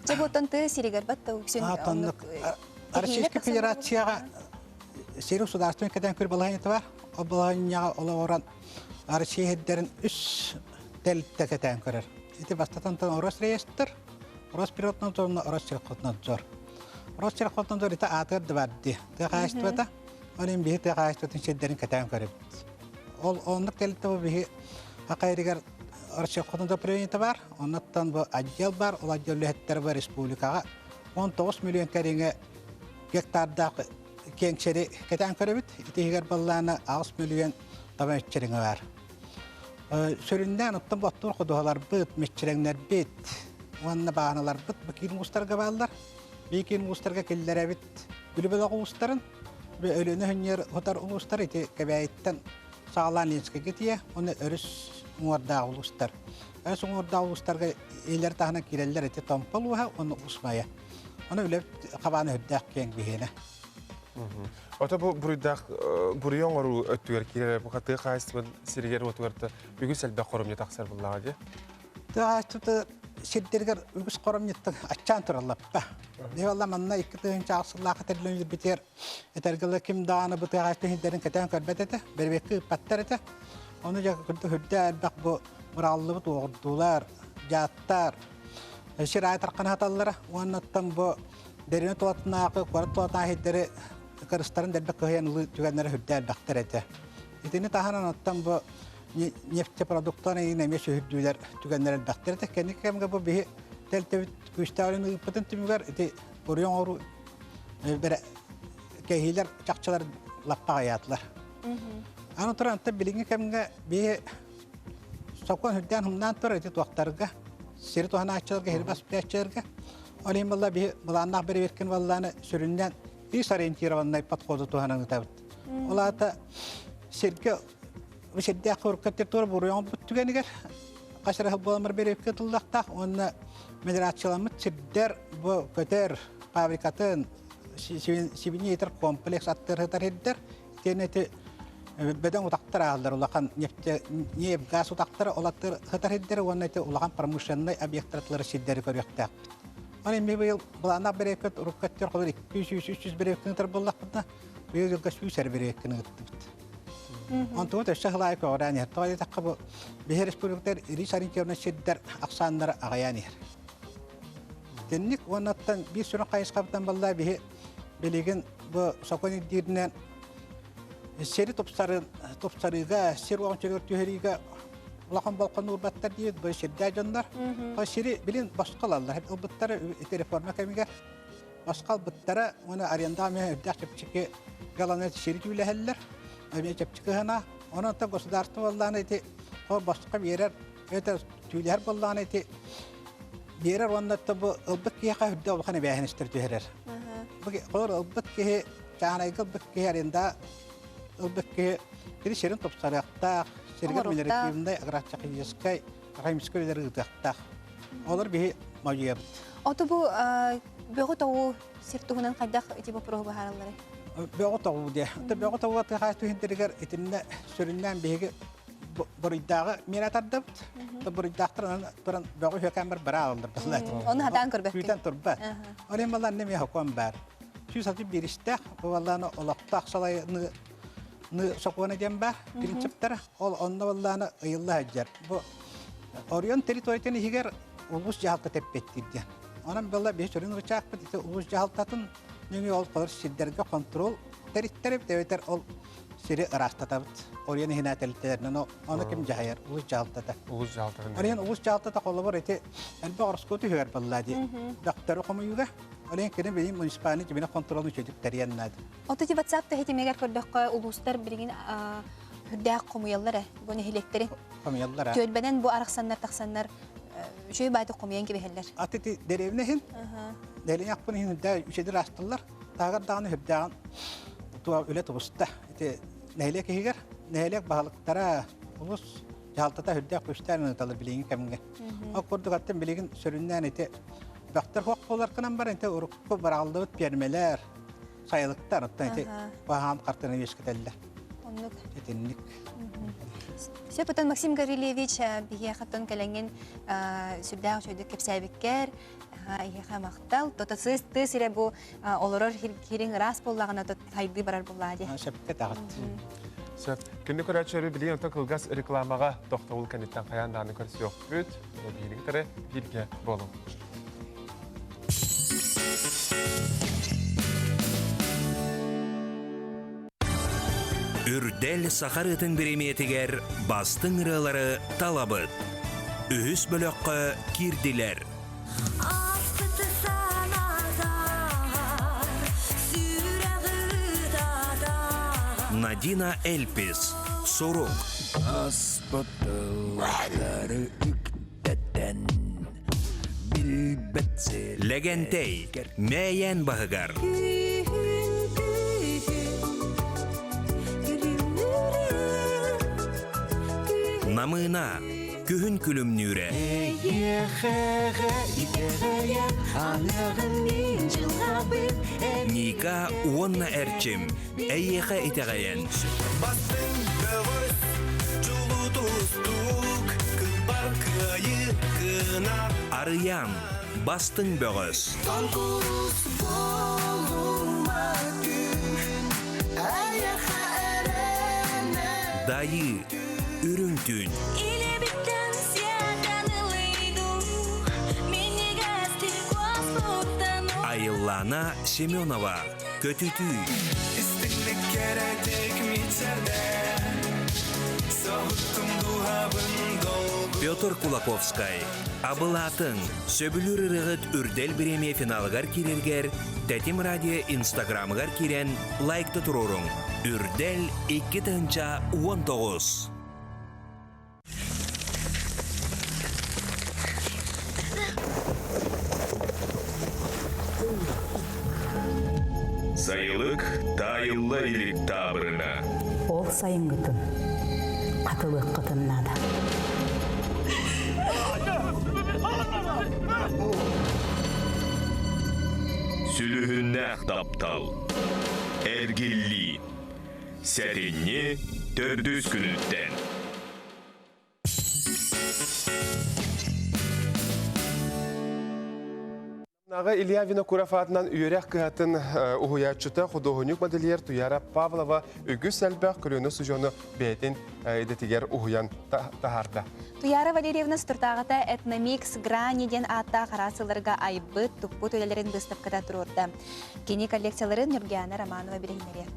Дьэ буоттан тыа сиригэр батта үксүн оннук Российскай Федерацияҕа сири государственный кэтээн көрүү балаһыанньата бар. Ол балаһыанньаҕа олоҕуран Россия сирдэрин үс тэрилтэ кэтээн көрөр. Ити бастатан туран Росреестр, Росприроднадзор уонна Россельхознадзор. Россельхознадзор ити аатыгар да бар дии. Тыа хаһаайыстыбата. Ол иһин биһи тыа хаһаайыстыбатын сирдэрин кэтээн көрөбүт. Ол оннук тэрилтэ бу биһи хакайрыгар Россельхознадзор управлениета бар. Оннуттан бу отдел бар. Ол отдел үлэһиттэрэ бу республикаҕа 19 миллион кэриҥэ гектардаах киэҥ сири кэтээн көрөбүт. Ити иһигэр баллаана 8 миллион таба мэччирэҥэ бар. Сүрүннээн оттон боттуур ходуһаларбыт, мэччирэҥнэрбит уонна бааһыналарбыт бу киин уустарга бааллар. Бии киин уустарга киллэрэбит Бүлүбэлэх улуустарын, Өлүөнэ Өнньүөр хотар улуустар ити Кэбээйиттэн саҕалаан Ленскэйгэ тиийэ, уонна өрүс уҥуордаах улуустар. Өрүс уҥуордаах улуустарга илэр таһынан киирэллэр ити Томпо улууһа уонна Усмайа. Ону үлэ хабаана үрдээх киэҥ биһиэнэ. Ото бу буруйдаах буруйу оҥоруу өттүгэр киирэр бу тыа хаһаайыстыбатын сиригэр-уотугар да үгүс элбэх хоромньу тахсар буоллаҕа дии. Тыа хаһаайыстыбата сирдэригэр үгүс хоромньуттан аччаан тураллаппа. Дьэ манна 2000 сыллаахха тэриллэн битиэр этэргэлэ ким даҕаны бу тыа хаһаайыстыбатын сирдэрин кэтээн көрбөт этэ, бэрэбиэккэ ыыппаттар этэ. Ону дьэ курдук үрдэ элбэх бу быраҕыллыбыт уоҕурдуулар, дьааттар, сир аайы тарханааталлара уоннаттан бу Дэринэ тулатынааҕы куорат тулатынааҕы сирдэри кырыстарын дэлби кыһыйан ылыы түгэннэрэ үрдэ элбэхтэр этэ. Итини таһынан оттон бу нефтепродуктан ыйын эмиэ сүһүрдүүлэр түгэннэр элбэхтэр этэ. Кэнники кэмгэ бу биһи тэлтэбит күүстээх үлэни ыыппытын түмүгэр ити буруйу оҥоруу кэһиилэр чахчылар лаппа аҕыйаатылар. Аны туран антан билиҥҥи кэмҥэ биһи сокуон үрдээн хымнаан турар ити туохтарга сири туһанааччыларга, сири бас билээччилэргэ. Ол иһин буолла биһи былааннаах бэрэбиэркэни баллааны сүрүннээн ис ориентированнай подходу туһанан ыытабыт. Ол аата сиргэ сирдээх курукка территория буруйан бут түгэнигэр хас эрэ буоламар бэрэбиэркэ тыллахтаах уонна мелиорацияламмыт сирдэр бу көтөр фабрикатын сибини итер комплекс аттырытар сирдэр итиэннэ ити бөдөҥ утахтар ааллар улахан нефть газ утахтара ол аттырытар сирдэр уонна ити улахан промышленнай объектар сирдэри көрүөхтээхпит. Оны эми быйыл былааннаах бэрэбиэркэ урукку өттүгэр холор 200-300 бэрэбиэркэни ытар буоллахпытына быйыл дьылга 100 эрэ бэрэбиэркэни ыыттыбыт. Онтубут өссө сыл аайы көҕүрээн иһэр. Тоҕо диэтэххэ бу биһи республикатыгар рис ориентированный сирдэр ахсааннара аҕыйаан иһэр. Итинник уоннаттан биир сүрүн хайысхабытан балла биһи билигин бу сокуон ирдииринэн сири тупсарыыга, сир оҕончугар түһэриигэ улахан болхон уурбаттар диир бу сирдээ дьоннор. Сири билин босхо ылаллар. Ылбыттара ити реформа кэмигэр босхо ылбыттара уонна арендаҕа эмиэ үрдээх чэпчэки галаны сири түүлэһэллэр. Эмиэ чэпчэки ыһана. Онон государство буоллаҕына ити босхо биэрэр это түүлэһэр буоллаҕына ити биэрэр уонна бу ылбыт киһиэхэ үрдэ улахан эбээһинэстэр түһэрэр. Бу холор ылбыт киһи чааһынайга ылбыт киһи аренда ылбыт киһи кини сирин тупсарыахтаах, сиригэр мелиоративнай, агротехническай, химическай үлэлэри ыытыахтаах. Олор биһи модьуйабыт. Ото бу бөҕү тоҕуу сир туһунан хайдах ити боппуруоһу быһааралларый? Бөҕү тоҕуу диэ. Бөҕү тоҕуу тыа түһүнтэригэр итиннэ сүрүннээн биһиги буруйдааҕы миэрэ тардыбыт. Буруйдаахтар онон туран бөҕү үөкээн бар бара алаллар быллаат. Оны хатаан көрбөккүн. Күүтэн турбат. Ол иһин баллан неме хокуон бар. 161-истээх бу баллааны олохтоох салайыны сокуона диэн бар принциптара. Ол онно баллааны ыйылла сылдьар. Бу Орион территориятын иһигэр улус дьаһалта тэппеттир диэн. Онон была биһи сүрүн ырычаахпыт ити улуус дьаһалтатын нөҥүө ол холор сирдэргэ контрол тэриттэрибит эбэтэр ол сири ыраастатабыт. Оруйан иһинэ тэрилтэлэринэн ону ким дьаһайар? Улуус дьаһалтата. Улуус дьаһалтатын. Оруйан улуус дьаһалтата холобур ити элбэх ороскуоту үһүгэр балла дии. Бөхтөрү хомуйууга. Оруйан кини билин муниципальный дьибинэ контролун үчүгдүк тэрийэн наада. Ото ти WhatsApp тахитимигэр көрдөххө улуустар билигин үрдээх хомуйаллар э бу нэһилиэктэри. Хомуйаллар. Түөлбэнэн бу арахсаннар тахсаннар үчүгэй баайдык хомуйан кэбиһэллэр. Аты ти деревне иһин, деревне аппын иһин үрдээх үчүгдүк астыллар. Тааҕар даҕаны үрдээҕин туа үлэ тубуста. Ити нэһилиэк иһигэр нэһилиэк баһылыктара улус дьаһалтата үрдээх күстээн ыыталар билиҥҥи кэмҥэ. Ол курдук аттан билигин сүрүннээн ити бөхтөр хуох буолар гынан баран ити урукку быраҕыллыбыт пиэрмэлэр, сайылыктар оттон ити баһаам хартыына үөскэтэллэр. Оннук. Итинник. Сөп отон Максим Гаврильевич биһиэхэ оттон кэлэҥҥин сүрдээх үчүгэйдик кэпсээбиккэр эһиэхэ махтал. Тото сыыс тыы сирэ бу олорор хириҥ ыраас буоллаҕына хайдыы барар буоллаа дии. Сөпкө таҕыт. Сөп. Күндү көрөөччүлэри билигин онтон кылгас рекламаҕа тохтобул кэнниттэн хайаан даҕаны көрсүөхпүт. Биһиги кытары бииргэ буолуҥ. Үрдэл саха ырыатын бириэмийэтигэр бастыҥ ырыалары талабыт. Үһүс бөлөххө киирдилэр. Надина Эльпис, Сурук. Аспытылары үктэтэн билбэт Лэгэнтэй, Мэйэн баһыгар. Намыына, Күһүн күлүмнүүрэ. Ника уонна Эрчим, эйиэхэ итэҕэйэн. Бастыҥ бөҕөс, дьулутустук, кылбар кыайыы кынат. Арыйаан, бастыҥ бөҕөс. Конкурс буолума күн, эйиэхэ эрэнэ. Дайыы, үрүҥ түүн. Илэбиттэн сиэтэн ылыйдым, минньигэстик куоспуттан. Айыллаана Семенова, Көтүтүү. Истиҥник кэрэтик мичээрдэ, соһуттум дууһабын долгу. Петр Кулаковскай, Абылаатыҥ, сөбүлүүр ырыаҕыт Үрдэл бириэмийэ финалыгар киирэргэр Тэтим радио инстаграмыгар киирэн лайкта туруоруҥ. Үрдэл 2019. Сайылык таайылла илик таабырына. Ол сайыҥҥытын хатылыаххытын наада. Сүлүһүннээх таптал. Эргиллии. Сэтинньи төрдүс күнүттэн. Наҕа Илья Винокуров аатынан үөрэх кыһатын уһуйааччыта худуоһунньук-модельер Туяра Павлова үгүс элбэх көлүөнэ сужону бэйэтин идэтигэр уһуйан таһаарда. Туяра Валерьевна Стуртааҕыта Этномикс Грани диэн ааттаах араас сылларга айбыт, туппут үлэлэрин быыстапката туруорда. Кини коллекцияларын Нюргиана Романова билиһиннэриэ.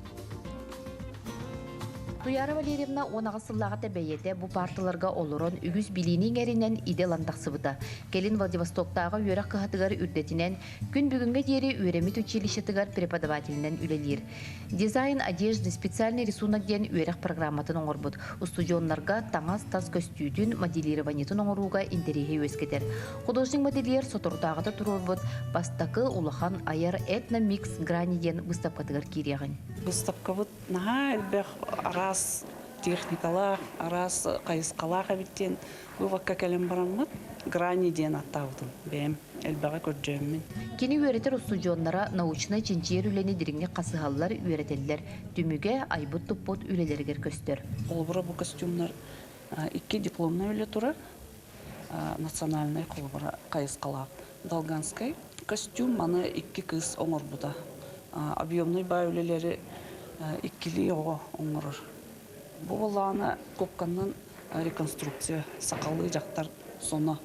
Туяра Валерьевна 18 сыллааҕыта бэйэтэ бу паарталарга олорон үгүс билиини иҥэринэн идэ ылан тахсыбыта. Кэлин Владивостоктааҕы үөрэх кыһатыгар үрдэтинэн, күн бүгүҥҥэ диэри үөрэммит училищетыгар преподавателинэн үлэлиир. Дизайн одежды, специальный рисунок диэн үөрэх программатын оҥорбут. Устудьуоннарга таҥас тас көстүүтүн, моделированиетын оҥорууга интэриэһи үөскэтэр. Художник-модельер соторутааҕыта туруорбут бастакы улахан айар этно-микс грани диэн быыстапкатыгар киириэҕиҥ. Быыстапкабыт наһаа элбэх араас техникалаах, араас хайысхалаах эбит диэн выводка кэлэн бараммыт грани диэн аттаабытым бэйэм элбэҕи көрдьөөммүн. Кини үөрэтэр устудьуоннара научнай чинчийэр үлэни дириҥник хасыһаллар, үөрэтэллэр. Түмүгэ айбыт-туппут үлэлэригэр көстөр. Холобура бу костюмнар икки дипломнай үлэ турар национальнай холобура хайысхалаах Долганскай костюм маны икки кыыс оҥорбута. Объемнай баай үлэлэри иккилии оҕо оҥорор. Бу буоллаҕына куопканнан реконструкция сахалыы дьахтар соно.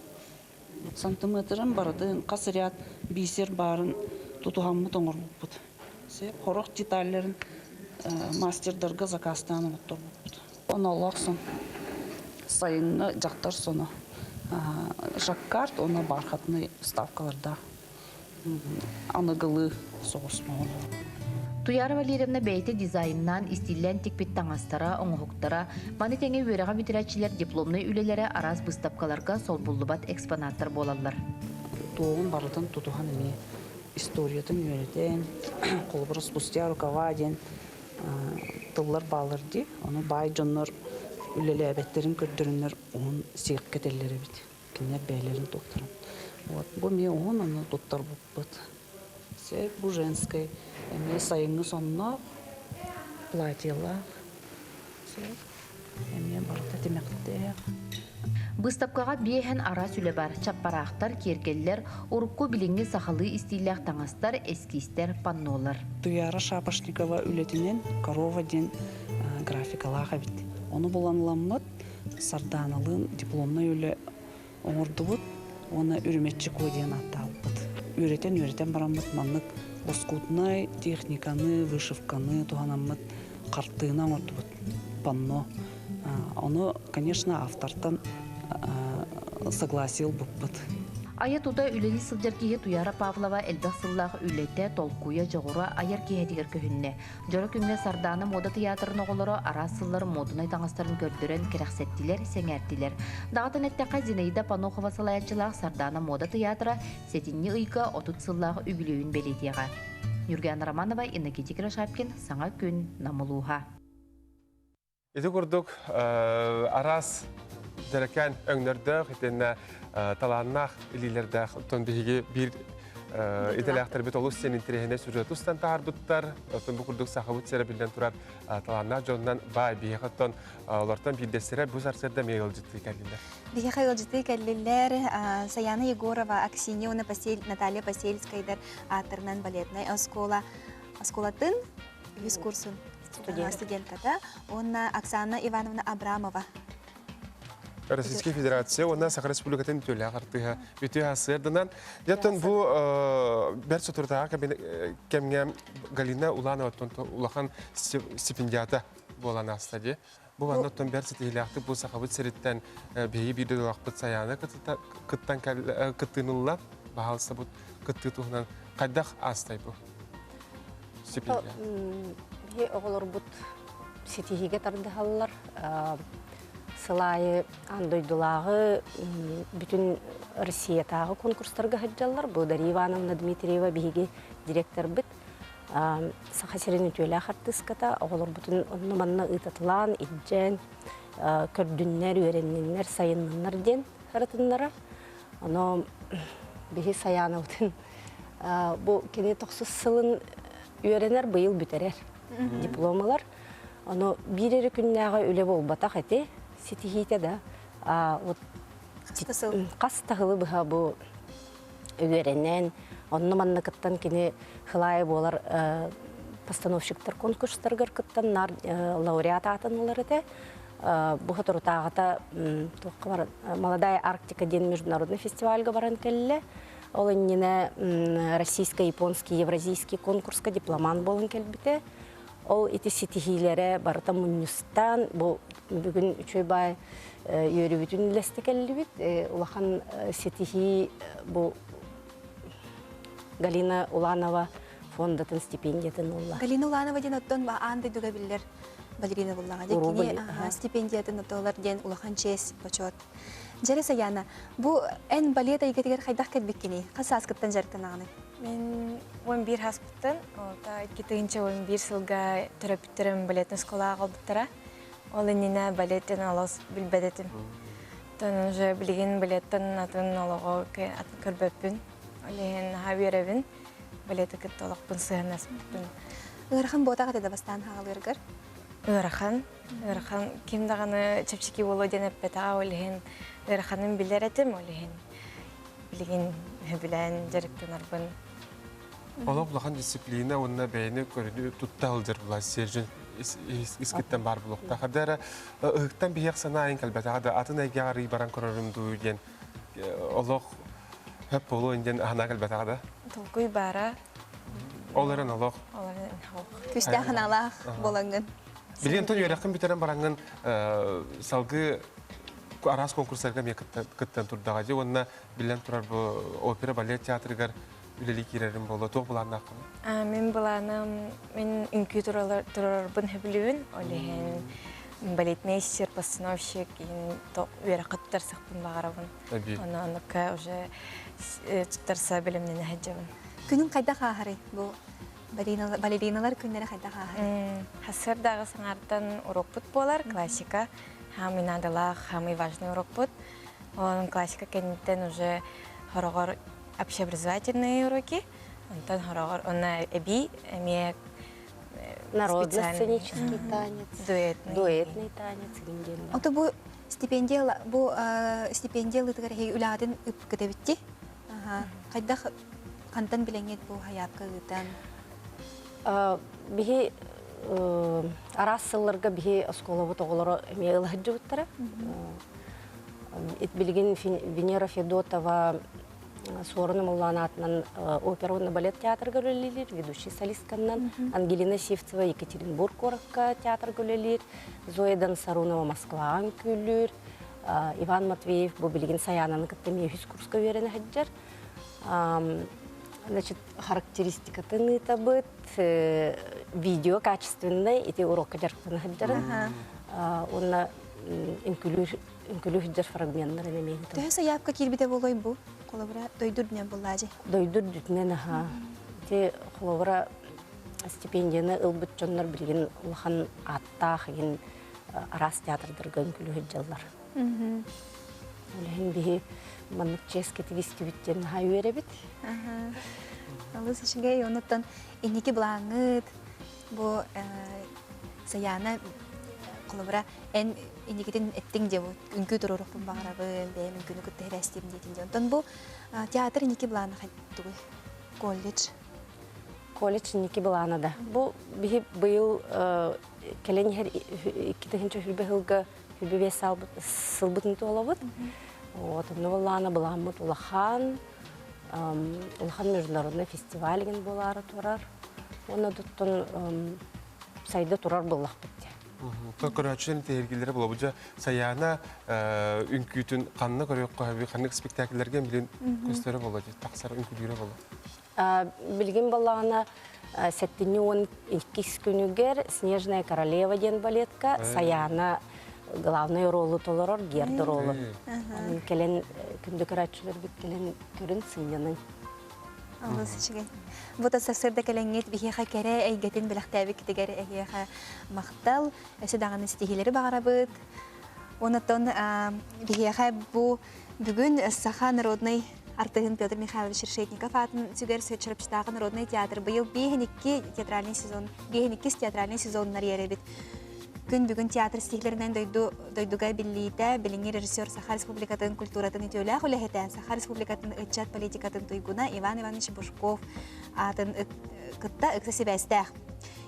Сантиметрын барытын хас ряд бисер баарын тутуһаммыт оҥорбуппут. Хорох деталларын мастердарга заказтаан оҥотторбуппут. Онолоох сон. Сайыҥҥы дьахтар соно. Жаккард уонна бархатный вставкалардаах. Аныгылыы соҕус моҕолор. Туяра Валерьевна бэйэтэ дизайннаан, истииллээн тикпит таҥастара, оҥоһуктара, маны тэҥэ үөрэҕи бүтэрээччилэр дипломнай үлэлэрэ араас быыстапкаларга солбуллубат экспонаттар буолаллар. Туоҕун барытын тутуһан эмиэ историятын үөрэтэн, холобура спустя рукава диэн тыллар бааллар дии. Ону баай дьоннор үлэлээбэттэрин көрдөрөннөр уһун сиэк кэтэллэр эбит. Кинилэр бэйэлэрин туохтарын. Вот бу эмиэ уһун ону туттарбыппыт. Сөп бу женскай эмиэ сайыҥҥы сонноох, платьелаах. Сөп эмиэ барыта тимэхтээх. Быыстапкаҕа биэһэн араас үлэ баар. Чаппараахтар, киэргэллэр, урукку билиҥҥи сахалыы истииллээх таҥастар, эскизтэр, паннолар. Туяра Шапошникова үлэтинэн «Корова» диэн графикалаах эбит. Ону булан ыламмыт, Сардааналыын дипломнай үлэ оҥордубут уонна Үрүмэччи Куо диэн ааттаабыппыт. Үөрэтэн-үөрэтэн бараммыт маннык лоскутнай техниканы, вышивканы туһанаммыт хартыына оҥордубут, панно. Ону, конечно, автортан согласие ылбыппыт. Айа-тута үлэлии сылдьар киһи Туяра Павлова элбэх сыллаах үлэтэ, толкуйа, дьоҕура айар киэһэтигэр көһүннэ. Дьоро күҥҥэ Сардаана муода тыйаатырын оҕолоро араас сыллар муодунай таҥастарын көрдөрөн кэрэхсэттилэр, сэҥээртилэр. Даҕатан эттэххэ, Зинаида Панохова салайааччылаах Сардаана муода тыйаатыра сэтинньи ыйга 30 сыллаах үбүлүөйүн бэлиэтиэҕэ. Ньургуяна Романова, Иннокентий Кирашапкин, Саҥа күн, Нам улууһа. Ити курдук араас дьэрэкээн өҥнөрдөөх итиэннэ талааннаах илиилэрдээх оттон биһиги биир идэлээхтэрбит олус сиэн интэриэһинэй сюжет устан таһаарбыттар. Оттон бу курдук сахабыт сирэ биллэн турар талааннаах дьонунан баай биһиэхэ оттон олортон биирдэстэрэ бу сарсыарда эмиэ ыалдьыттыы кэллилэр. Биһиэхэ ыалдьыттыы кэллилэр Саяна Егорова, Аксинья уонна Наталья Посельскайдар ааттарынан балетнай оскуола оскуолатын үһүс курсун студентката уонна Оксана Ивановна Абрамова. Российская Федерация уонна Саха Республикатын үтүөлээх артыыһа үтүө сарсыарданан. Дьэ, бу бэрт соторутааҕы кэмҥэ Галина Уланова улахан стипендиата буолан ааста дии. Бу манна оттон бэрт ситиһиилээхтик бу Сахабыт сириттэн биһиги биир дойдулаахпыт Саяна кыттан кыттыынылла. Баһаалыста бу кыттыы туһунан хайдах аастай бу? Стипендия. Биһи оҕолорбут ситиһиигэ тардыһаллар. Сыл аайы аан дойдулааҕы бүтүн Россиятааҕы конкурстарга сылдьаллар. Бу Дария Ивановна Дмитриева биһиги директорбыт. Саха сирин үтүөлээх артыыската оҕолорбутун онно-манна ыытатылаан, илдьэн, көрдүннэр, үөрэнниннэр, сайынныннар диэн ырытыннарар. Ону биһи Саяновытын бу кини тохсус сылын үөрэнэр, быйыл бүтэрэр диплом ылар. Ону биир эрэ күннээҕи үлэ буолбатах эти, ситиһиитэ да. Вот хас да сылы быһа бу үөрэнэн, онно-манна кыттан кини хылаайы буолар постановщиктар конкурстарыгар кыттан наар лауреат аатын ылар этэ. Бу соторутааҕыта туохха баран Молодая Арктика диэн международный фестивальга баран кэллэ. Ол иннинэ российско-японский, евразийский конкурска дипломант буолан кэлбитэ. Ол ити ситиһиилэрэ барыта мунньустан, бу бүгүн үчүгэй баай үөрүүбүтүн үллэстэ кэллибит. Улахан ситиһии бу Галина Уланова фондатын стипендиятын ылла. Галина Уланова диэн оттон аан дойдуга биллэр балерина буллаҕа. Кини стипендиятын отолар диэн улахан честь, почет. Дьэрэ Саяна, бу эн балет эйгэтигэр хайдах кэлбиккиний? Хас сааскыттан дьарыктанаҕыный? Мин 11 сааспыттан, ол 2011 сылга төрөппүттэрим балетный школаҕа аҕалбыттара. Ол иннинэ балет диэн олус билбэт этим. Оттон уже билигин балеттан атын олоҕу көрбөппүн. Ол иһин наһаа үөрэбин. Балеты кытта олохпун сыһыаннаспыппын. Ыарахан буотах этэ да бастаан хаалыыргар? Ыарахан. Ыарахан ким даҕаны чэпчэки буолуо диэн эппэтэҕэ, ол иһин ыараханын билэр этим, ол иһин билигин сөбүлээн дьарыктанарбын. Олох улахан дисциплина уонна бэйэни көрүнүү тутта сылдьар була сержин искиттэн баар буолуохтаах. Хада эрэ ыһыктан биһиэх санаа айын кэлбэтэҕэ да атын эйгэҕэ арый баран көрөрүм дуу диэн олох. Хөп буолуо диэн аһана кэлбэтэҕэ да? Толкуй баара. Ол эрэн олох. Ол эрэн олох. Күстээх аналаах буолаҥҥын. Билигин тон үөрэххин бүтэрэн бараҥҥын салгыы араас конкурстарга эмиэ кыттан турдаҕа дии уонна биллэн турар бу опера балет театрыгар үлэлии киирэрим буолуо туох былааннааххын? Мин былааным мин үҥкүү турарбын сөбүлүүбүн. Ол иһин балетмейстер, постановщик үөрэххэ туттарсахпын баҕарабын. Онно оннукка уже туттарса бэлэмнэнэ сылдьабын. Күнүн хайдах ааһарый бу балериналар күннэрэ хайдах ааһарый? Сарсыардааҕы саҥартан урокпут буолар, классика. Самый наадалаах, самый важный урокпут. Онон классика кэнниттэн уже хороҕор общеобразовательные уроки, онтон хороҕор онно эбии эмиэ Народно-сценический танец, дуэтный, дуэтный танец диэн. Ото бу стипендия бу стипендия ылытыгар эһиги үлэҕитин ыппыкыт эбитти. Хайдах хантан билэҥҥит бу хайаапка ыытан? Биһи араас сылларга биһи оскуолабыт оҕолоро эмиэ ыла сылдьыбыттара. Билигин Венера Федотова Суорун Омоллоон аатынан опера уонна балет театрга үлэлиир, ведущий солистканнан Ангелина Сивцева Екатеринбург куоракка театрга үлэлиир, Зоя Донсарунова Москваҕа үҥкүүлүүр, Иван Матвеев бу билигин Сайаананы кытта эмиэ үһүс курска үөрэнэ сылдьар. Значит, характеристикатын ыытабыт, видео качественный, ити урокка дьарыктана сылдьарын. Уонна үҥкүүлүүр үҥкүүлүү сылдьар фрагменнарын эмиэ ыытабыт. Төһө сайаапка киирбитэ буолуой бу? Холобура, дойду үрдүнэн буллаадьы. Дойду үрдүнэн аха. Ити холобура стипендияны ылбыт дьоннор билигин улахан ааттаах игин араас театрдарга үҥкүүлүү сылдьаллар. Ол иһин биһи маннык чиэскэ тигистибит диэн наһаа үөрэбит. Олус үчүгэй. Онуттан инники былааҥҥыт бу Саяна холобура эн инникитин эттиҥ диэ бу үҥкүү туруорукпун баҕарабын, бэйэм үҥкүүнү кытта сибээстиим диэтин диэ. Онтон бу театр инники былаана тугуй? Колледж. Колледж инники былаана да. Бу биһи быйыл кэлэн иһэр 2020 сылга 25 сылбытын туолабыт. Вот, онно былаана былааммыт улахан, улахан международный фестиваль деген буолаары турар. Уонна туттун сайда турар буоллахпыт дии. Көрөөччүлэр тэһиргилэрэ буолабыт дьэ Саяна үҥкүүтүн ханна көрүөххэ сөбүй ханнык спектакльлэргэ билин көстөрө буолла тахсар үҥкүүлүүрэ буолла Билигин балаҕана сэттинньи уон иккис күнүгэр Снежная королева диэн балетка Саяна главный ролу толорор Герда ролу. Кэлэн күндү көрөөччүлэрбит кэлэн көрүн сынньаныҥ. Олус үчүгэй. Бу да сарсыарда кэлэҥҥит биһиэхэ кэрэ эйгэтин бэлэхтээбиккитигэр эһиэхэ махтал. Өссө даҕаны ситиһиилэри баҕарабыт. Онтон биһиэхэ бу бүгүн Саха народнай артыһын Петр Михайлович Решетников аатын сүгэр Чурапчытааҕы народнай театр быйыл биэһин театральный сезон, биэһин иккис театральный сезоннар иэрэбит. Күн бүгүн театр стихлэринэн дойду дойдуга биллиитэ, билиҥҥи режиссер Саха Республикатын культуратын үтүөлээх үлэһитэ, Саха Республикатын ыччат политикатын туйгуна Иван Иванович Бушков аатын кытта ыкса сибээстээх.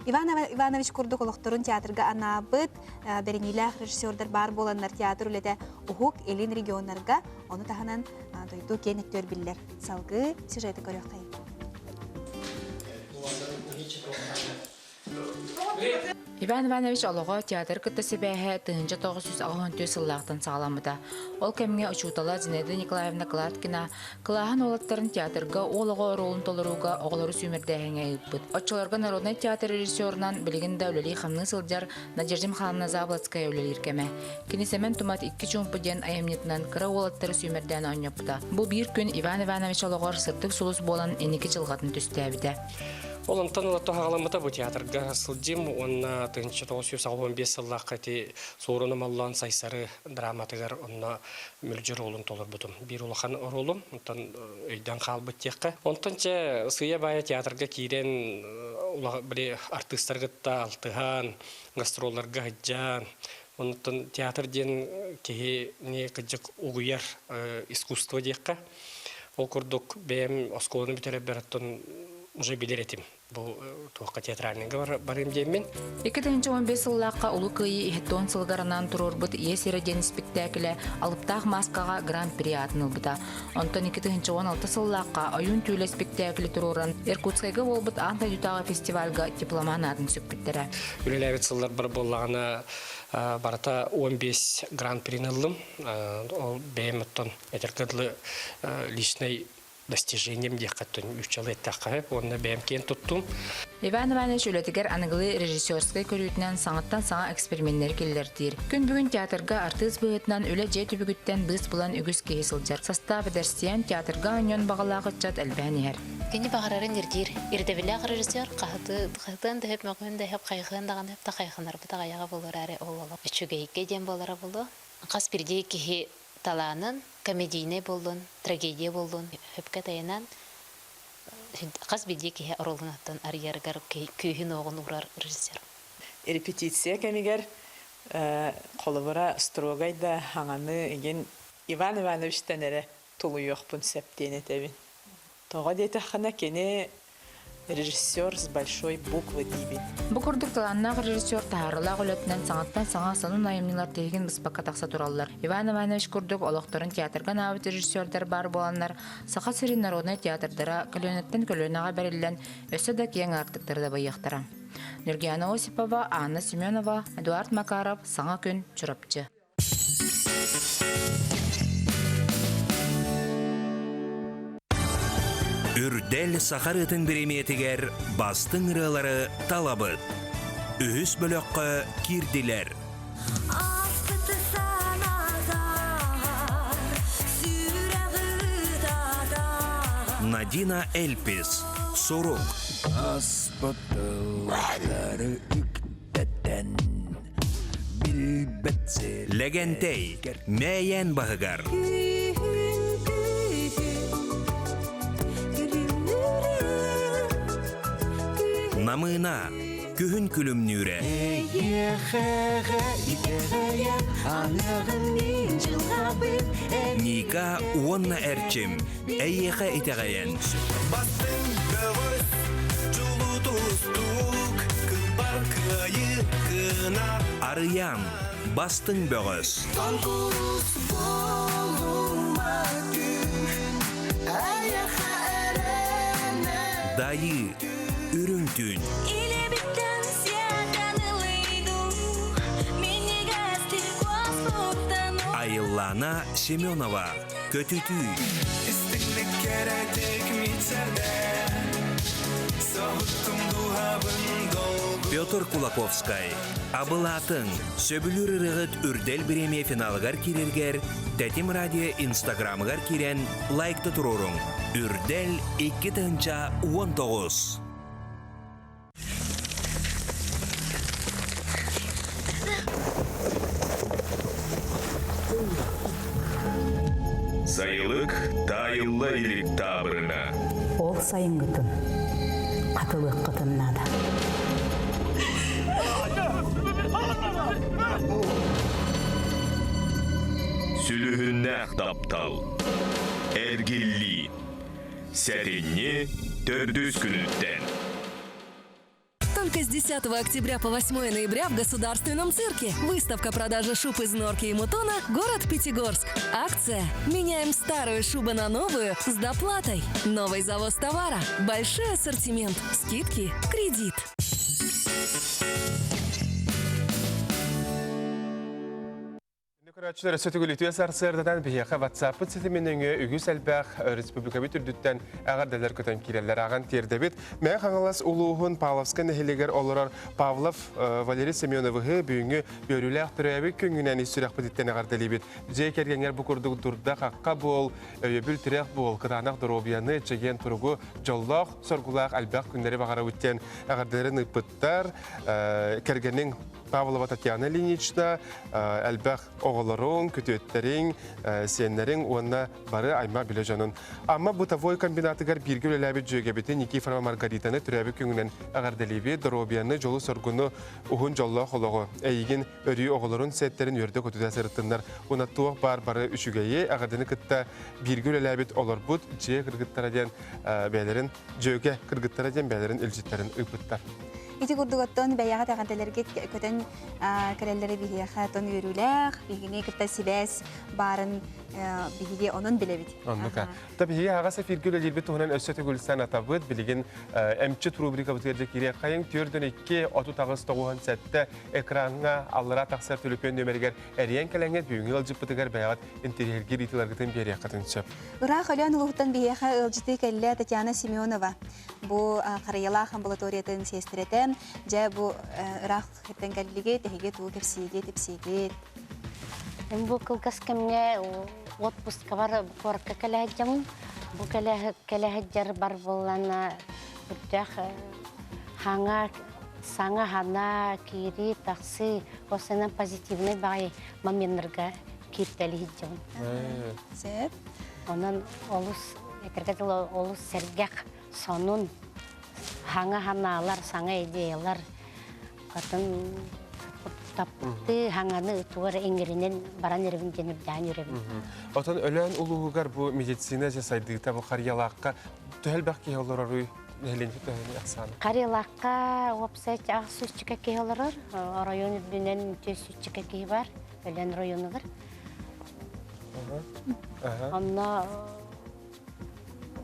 Иван Иванович курдук олохторун театрга анаабыт бэриниилээх режиссердар баар буоланнар театр үлэтэ Уһук Илин регионнарга, ону таһынан дойду киэн өттүгэр биллэр. Салгыы сюжеты көрүөххэйин. Иван Иванович олоҕо театр кытта сибээһэ 1984 сыллаахтан саҕаламмыта. Ол кэмҥэ учуутала Зинаида Николаевна Кладкина кылааһын уолаттарын театрга уол оҕо оруолун толорууга оҕолору сүүмэрдээһиҥҥэ ыыппыт. Оччолорго народнай театр режиссерунан билигин да үлэлии-хамныы сылдьар Надежда Михайловна Заблоцкая үлэлиир кэмэ. Кини Сэмэн Тумат Икки чуумпу диэн айымньытынан кыра уолаттары сүүмэрдээн оонньоппута. Бу биир күн Иван Иванович олоҕор сырдык сулус буолан инники дьылҕатын түстээбитэ. Ол онтон ыла тоһаҕаламмыта бу театрга сылдьым уонна 1985 сыллаахха ити Суоруна Моллоон Сайсары драматыгар онно мэлдьи оруолун толорбутум. Биир улахан оруолум, онтон өйдөөн хаалбыт диэххэ. Онтон чэ сыыйа-баайа театрга киирэн били артыыстары кытта алтыһан, гастролларга сылдьан, онтон театр диэн киһини кырдьык угуйар искусство диэххэ. Ол курдук бэйэм оскуоланы бүтэрэрбэр оттон уже билэр этим. Бу туохха театральныйга барыым диэммин. 2015 сыллаахха Улуу Кыайыы иһиттон сылыгар анаан туруорбут Ийэ сирэ диэн испиктээкилэ Алыптаах мааскаҕа Гран-при аатын ылбыта. Онтон 2016 сыллаахха Ойуун түүлэ испиктээкили туруоран Иркутскайга буолбут аан дойдутааҕы фестивальга дипломан аатын сүкпүттэрэ. Үлэлээбит сылларбар буоллаҕына барыта 15 гран-прини ыллым. Ол бэйэм оттон этэргэ дылы личный достижением диэххэ үччалы эттэххэ уонна бэйэм киэн туттум. Иван Иванович үлэтигэр аныгылыы режиссерскай көрүүтүнэн саҥаттан саҥа эксперименнэри киллэртиир. Күн бүгүн театрга артыыс быһыытынан үлэ дьиэ түбүгүттэн быыс булан үгүс киһи сылдьар. Састаап эдэрсийэн театрга оонньоон баҕалаах ыччат элбээн иһэр. Кини баҕарарын ирдиир. Ирдэбилээх режиссер хаһытыан да сөп, мөҕүөн да сөп, хайҕыан даҕаны сөп да хайҕанарбыт аҕыйаҕа буолар ол олох үчүгэйгэ диэн буолара буолуо. Хас биирдии киһи талаанын, комедийнай буоллун, трагедия буоллун, сөпкө тайанан хас биирдии киһи оруолун аттан арыйарыгар күүһүн-уоҕун уурар режиссер. Репетиция кэмигэр холобура строгай да хаҥаны игин Иван Ивановичтан эрэ тулуйуохпун сөп диэн этэбин. Тоҕо диэтэххинэ кини режиссер с большой буквы диибин. Бу курдук талааннаах режиссер таһаарыылаах үлэтинэн саҥаттан саҥа сонун айымньылар тиһигин быспакка тахса тураллар. Иван Иванович курдук олохторун театрга анаабыт режиссердар баар буоланнар, Саха сирин народнай театрдара көлүөнэттэн көлүөнэҕэ бэриллэн, өссө да киэҥ аартыктары дабайыахтара. Нюргиана Осипова, Анна Семенова, Эдуард Макаров, Саҥа күн, Чурапчы. Үрдэл саха ырыатын бириэмийэтигэр бастыҥ ырыалары талабыт. Үһүс бөлөххө киирдилэр. Надина Эльпис, Сурук. Аспытылары үктэтэн Лэгэнтэй, Мэйэн баһыгар. Намыына, күһүн күлүмнүүрэ. Ника уонна Эрчим, эйиэхэ итэҕэйэн. Бастыҥ бөҕөс, чулуу тустуук, кылбар кыайыы кынат. Арыйаан, бастыҥ бөҕөс. Конкурс буолума күн, эйиэхэ эрэнэ. Дайыы, үрүҥ түүн. Илибиттэн сиэтэн ылыйдым, минньигэстик куоспуттан. Айыллаана Семенова, Көтүтүү. Истиҥник кэрэтик мичээрдэ Соһуттум дууһабын долгу Петр Кулаковскай Абылаатыҥ, сөбүлүүр ырыаҕыт Үрдэл бириэмийэ финалыгар киирэргэр Тэтим радио инстаграмыгар киирэн лайкта туруоруҥ. Үрдэл 2019. Сайылык таайылла илик таабырына. Ол сайыҥҥытын хатылыаххытын наада. Сүлүһүннээх таптал. Эргиллии. Сэтинньи төрдүс күнүттэн. Только с 10 октября по 8 ноября в Государственном цирке. Выставка продажи шуб из норки и мутона «Город Пятигорск». Акция «Меняем старую шубу на новую с доплатой». Новый завоз товара, большой ассортимент, скидки, кредит. Көрөөччүлэр өссө төгүл үтүө сарсыардадан биһиэхэ WhatsApp-пыт ситимин өҥө үгүс элбэх республикабыт үрдүттэн эҕэрдэлэр көтөн киирэллэр ааҕан тиэрдэбит. Мэҥэ Хаҥалас улууһун Павловскай нэһилиэгэр олорор Павлов Валерий Семеновыһы бүгүҥҥү үөрүүлээх төрөөбүт күҥҥүнэн ис сүрэхпититтэн эҕэрдэлиибит. Дьиэ кэргэҥҥэр бу курдук дурда-хахха буол, өйөбүл тирэх буол, кытаанах доруобуйаны, чэгиэн туругу, дьоллоох, соргулаах элбэх күннэри баҕарабыт диэн эҕэрдэлэрин ыыппыттар. Кэргэниҥ Павлова Татьяна Ильинична элбэх оҕолоруҥ, күтүөттэриҥ, сиэннэриҥ уонна бары аймах билэ дьонун. Амма бытовой комбинатыгар бииргэ үлэлээбит дьүөгэбитин Никифорова Маргаританы төрөөбүт күҥүнэн эҕэрдэлиибит, доруобуйаны, дьолу-соргуну, уһун дьоллоох олоҕу, эйигин өрүү оҕолорун сиэттэрин үөрдэ-көтүтэ сырыттыннар. Уонна туох баар бары үчүгэйи, эҕэрдэни кытта бииргэ үлэлээбит олорбут дьиэ кыргыттара диэн бэйэлэрин дьүөгэ кыргыттара диэн бэйэлэрин илдьиттэрин ыыппыттар. Ити курдук оттон бэйэҕит эҕэрдэлэргит көтөн кэлэллэрэ биһиэхэ тон үөрүүлээх, биһигини кытта сибээс баарын биһиги онон билэбит. Оннука. Та биһиги аҕас эфиргэ үлэлиирбит туһунан өссө төгүл санатабыт. Билигин эмчит рубрикабытыгар дьэ киириэххэйиҥ. 42 38 97 экраҥҥа аллара тахсар төлөпүөн нүөмэригэр эрийэн кэлэҥҥит бүгүҥҥү ыалдьыппытыгар бэйэҕит интэриэһиргиир ыйытыыларгытын биэриэххитин сөп. Ыраах Өлөөн улууһуттан биһиэхэ ыалдьытыы кэллэ Татьяна Семенова. Бу Харыйалаах амбулаториятын сиэстэрэтэ. Дьэ бу ыраах хиттэн кэллигит, эһиги тугу кэпсиигит, ипсиигит? Бу кылгас кэмҥэ отпускабар куоракка кэлэ сылдьабын. Бу кэлэ сылдьар бар буоллана үрдээх хаҥа саҥа хана киирии тахсыы осынан позитивный баҕайы моменнарга кииртэли сылдьабын. Сөп. Онон олус этэргэ дылы олус сэргэх сонун саҥа санаалар, саҥа идеялар атын таптыы хаҥаны тугар иҥэринэн баран эрэбин диэн үрдээн үрэбин. Отон Өлөөн улууһугар бу медицина же сайдыыта бу Харьялаахха төһө элбэх киһи олороруй нэһилиэнньэ төһөнүй ахсаана? Харьялаахха уопсай аҕыс сүүсчэкэ киһи олорор. Оройуон үрдүнэн 400 киһи бар Өлөөн районугар. Онно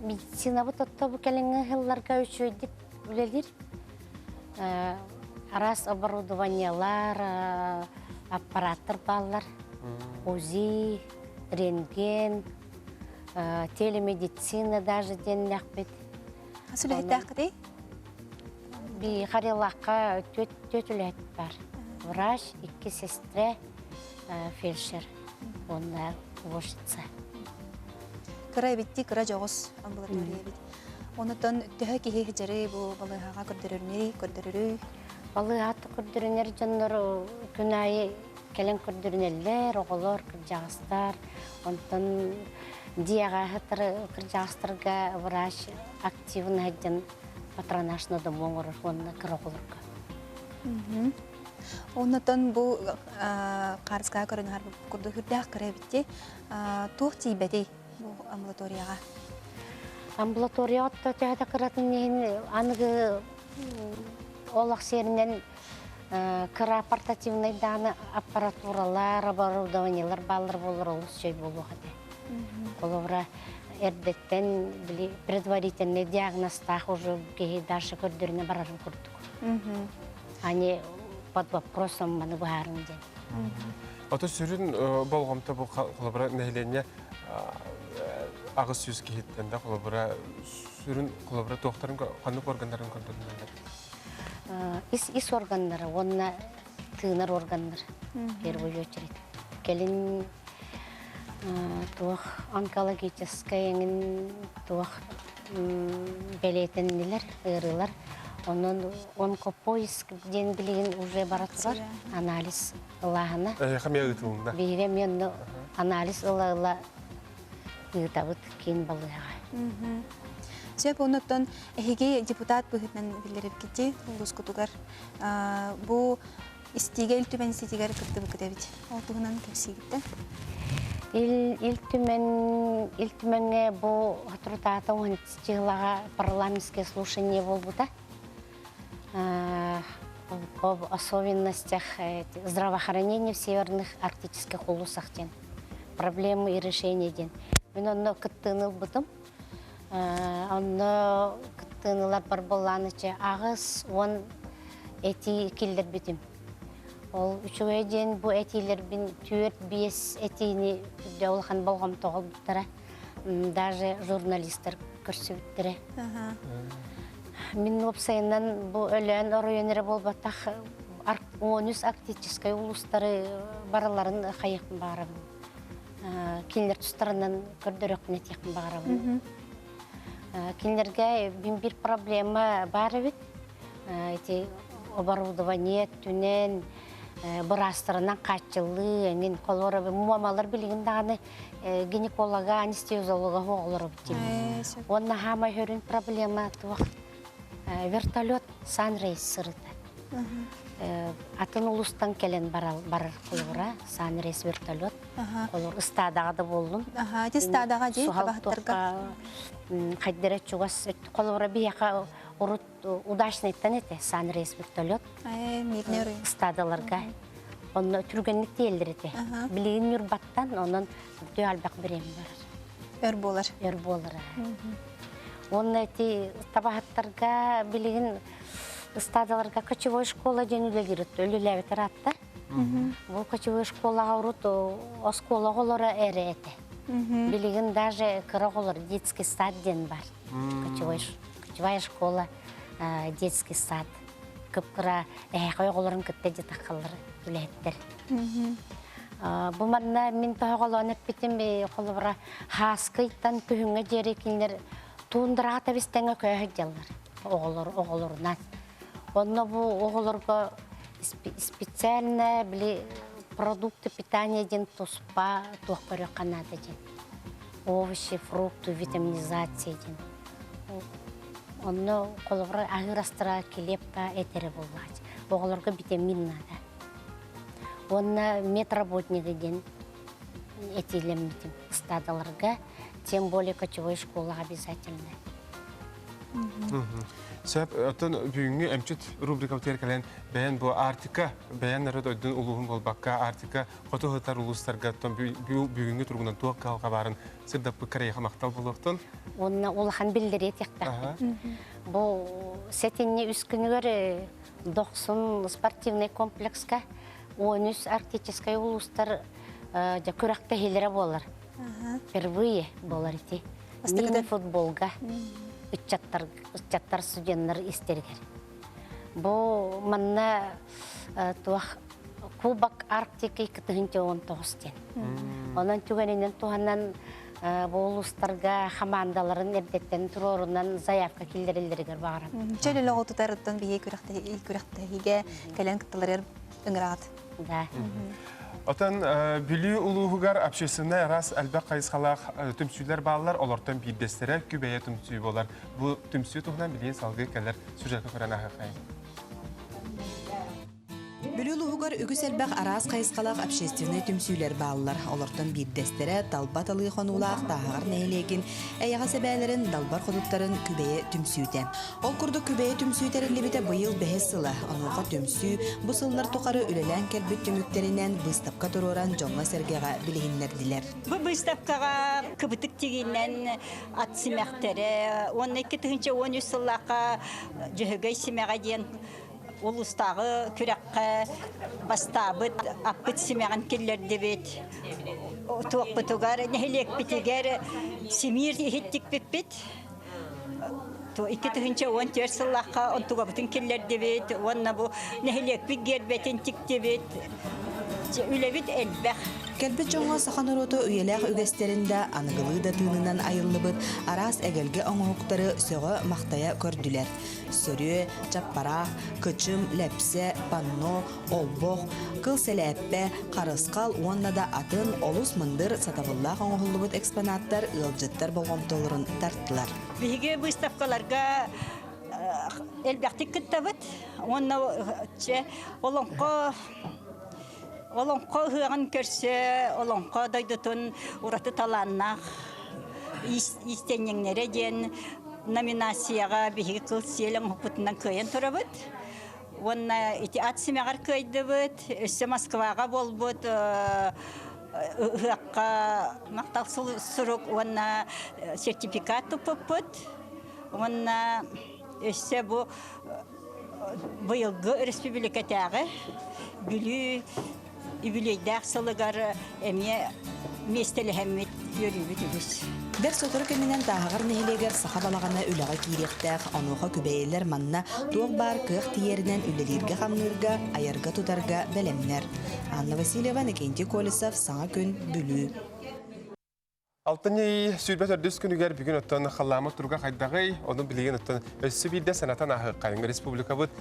медицинабыт отто бу кэлиҥҥи сылларга үчүгэйдик үлэлиир. Араас оборудованиелар, аппараттар бааллар. УЗИ, рентген, телемедицина даже диэннэхпит. Хас үлэһиттээххитий? Би Харилахха түөрт үлэһит бар. Врач, икки сестра, фельдшер уонна уборщица. Кыра эбитти, кыра дьоҕус амбулатория эбит. Онутон төһө киһи дьары бу балыыһаҕа көрдөрөрнүй, көрдөрөрүй? Балыыһаҕа көрдөрүнэр дьоннор күн аайы кэлэн көрдөрүнэллэр, оҕолор, кырдьаҕастар. Онтон дьиэҕэ кырдьаҕастарга врач активно сылдьан патронаж на дому оҥорор уонна кыра оҕолорго. Оннотон бу хаарыскаҕа көрөн курдук үрдээх кыра эбитти. Туох тиийбэтий бу амбулаторияҕа? Амбулатория отто төһө кыратын иһин аныгы олох сиэринэн кыра портативнай дааны аппаратуралар, оборудованиелар бааллар буоллар олус үчүгэй буолуох этэ. Холобура, эрдэттэн били предварительный диагнозтаах уже киһи дальше көрдөрүнэ барарын курдук. Они под вопросом маны быһаарыҥ диэн. Ото сүрүн болҕомто бу холобура нэһилиэнньэ 800 киһиттэн да холобура сүрүн холобура туохтарын ханнык органнарын көрдөрүнэллэр? Ис ис органнары уонна тыынар органнар в первую очередь. Кэлин туох онкологическай эҥин туох бэлиэтэннилэр ыарыылар. Онон онкопоиск диэн билигин уже бара турар анализ ылааһына. Эһиэхэ эмиэ ыытылынна. Биһиги эмиэ онно анализ ыла-ыла ыытабыт киин балыыһаҕа. Сөп, оннуттан эһиги депутат быһыытынан биллэрибиккити улуускутугар бу истиигэ Ил Түмэн истиитигэр кыттыбыккыт эбит. Ол туһунан кэпсиигиттэн. Ил, Ил Түмэн Ил Түмэҥҥэ бу соторутааҕыта дьыалаҕа парламентское слушание буолбута. Об особенностях здравоохранения в северных арктических улусах диэн проблемы и решения диэн. Мин онно кыттыыны ылбытым. Онно кыттыыны ыларбар буоллааныччы 80 этии киллэрбитим. Ол үчүгэй диэн бу этиилэрбин 4-5 этиини үрдэ улахан болҕомтоҕо ылбыттара. Даже журналистар көрсүбүттэрэ. Мин уопсайынан бу Өлөөн оройуон эрэ буолбатах 13 арктическай улуустары барыларын хайыахпын баҕарабын. Кинилэр тустарынан көрдөрүөхпүн этиэхпин баҕарабын. Кинилэргэ бир проблема баар эбит. Ити оборудование өттүнэн, Быраастарынан хааччыллыы эҥин холобура муомалар билигин даҕаны гинеколога, анестезиолога оҕолоробут дииллэр. Уонна хаамай хөрүн проблема туох вертолет санрейс сырыта. Атын улуустан кэлэн барар холобура санрейс вертолет. Холор ыстаадаҕа да буоллун. Ити ыстаадаҕа дии табаһыттарга. Хайдара чугас холобура биһиэхэ урут удачныйтан этэ санрейс вертолет. Ыстаадаларга. Онно түргэнник тиэллэр этэ. Билигин Ньурбаттан онон бүтү албах бириэм барар. Өр буолар. Өр буолар. Уонна ити табаһыттарга билигин ыстаадаларга кочевой школа диэн үлэлиир үлэлээбитэр ааттар. Бу кочевой школаҕа урут оскуола оҕолоро эрэ этэ. Билигин даже кыра оҕолор детский сад диэн бар. Кочевой, кочевая школа, детский сад. Кып-кыра эһээхэй оҕолорун кытта дьатаххаллар үлэһиттэр. Бу манна мин тоһоҕолоон эппитим холобура Хааскыйтан күһүҥҥэ диэри кинилэр туундараҕа тэбистэҥҥэ көһө сылдьаллар оҕолор оҕолорунан. Онно бу оҕолорго специально били продукты питания диэн туспа туох көрүөххэ наада диэн. Овощи, фрукты, витаминизация диэн. Онно холобура аһыыр астара килиэп да этэрэ буоллаҕа. Оҕолорго витамин наада. Уонна медработнига диэн этиилэммитим ыстаадаларга, тем более кочевой школаҕа обязательно. Сөп, оттон бүгүҥҥү эмчит рубрикабытыгар кэлэн бэйэн бу Арктика, бэйэн народ ойдун улууһун буолбакка, Арктика хоту сытар улуустарга оттон бүгүҥҥү туругунан туох кыһалҕа баарын сырдаппыкка эйиэхэ махтал буолуохтун. Уонна улахан биллэриэ этиэхтээхпин. Бу сэтинньи үс күнүгэр Дохсун спортивнай комплекска 13 арктическай улуустар дьэ күрэхтэһиилэрэ буолар. Впервые буолар ити. Мини-футболга ыччаттар, ыччаттар студеннар истэригэр. Бу манна туох Кубок Арктики 2019 диэн. Онон түгэнинэн туһанан бу улуустарга хамаандаларын эрдэттэн туруорунан заявка киллэрэллэригэр баҕарабын. Чөл үлэ тутарыттан биһиги күрэхтэһиигэ кэлэн кытталарыгар ыҥыраҕыт. Да. Отон Бүлүү улууһугар общественнай араас элбэх хайысхалаах түмсүүлэр бааллар, олортон биирдэстэрэ Күбэйэ түмсүү буолар. Бу түмсүү туһунан билигин салгыы кэлэр сюжекка көрөн ааһыахайын. Бүлүү улууһугар үгүс элбэх араас хайысхалаах общественнай түмсүүлэр бааллар. Олортон биирдэстэрэ Талба талыы хонуулаах Тааһаҕар нэһилиэгин эйэҕэс эбээлэрин далбар хотуттарын Күбэйэ түмсүүтэ. Ол курдук Күбэйэ түмсүү тэриллибитэ быйыл бэһис сыла. Онуоха түмсүү бу сыллар тухары үлэлээн кэлбит түмүктэринэн быыстапка туруоран дьоҥҥо-сэргэҕэ билиһиннэрдилэр. Бу быыстапкаҕа кыбытык тигинэн ат симэхтэрэ уонна 2013 сыллаахха Дьөһөгөй симэҕэ диэн улуустааҕы күрэххэ бастаабыт аппыт симэҕин киллэрдибит. Туохпутугар, нэһилиэкпитигэр симиир иһит тикпиппит. 2014 сыллаахха онтугабытын киллэрдибит уонна бу нэһилиэкпит гиэрбэтин тиктибит. Үлэбит элбэх. Кэлбит дьоҥҥо саха норуота үйэлээх үгэстэрин да, аныгылыы да тыынынан айыллыбыт араас эгэлгэ оҥоһуктары сөҕө-махтайа көрдүлэр. Сөрүө, чаппараах, кычым, лэпсэ, панно, олбох, кыл сэлээппэ, харысхал уонна да атын олус мындыр сатабыллаах оҥоһуллубут экспонаттар ыалдьыттар болҕомтолорун тартылар. Биһиги выставкаларга элбэхтик кыттабыт уонна олоҥхо олоҥхо ыһыаҕын көрсө олоҥхо дойдутун ураты талааннаах иистэнньэҥнэрэ диэн номинацияҕа биһиги кыл сиэлэ оҥоһукпутунан кыайан турабыт. Уонна ити ат симэҕэр кыайдыбыт, өссө Москваҕа буолбут ыһыахха махтал сурук уонна сертификат туппуппут. Уонна өссө бу быйылгы өрөспүүбүлүкэтээҕи Бүлүү үбүлүөйдээх сылыгар эмиэ миэстэлэһэммит үөрүүбүт үгүс. Бэрт сотору кэминэн Тааһаҕар нэһилиэгэр саха балаҕана үлэҕэ киириэхтээх, онуоха күбэйэлэр манна туох баар кыах тиийэринэн үлэлииргэ-хамныырга, айарга-тутарга бэлэмнэр. Анна Васильева, Иннокентий Колесов, Саҥа күн, Бүлүү. Алтынньы сүүрбэ төрдүс күнүгэр бүгүн оттон халлааммыт туруга хайдаҕый? Ону билигин оттон өссө биирдэ санатан ааһыаххайыҥ. Республикабыт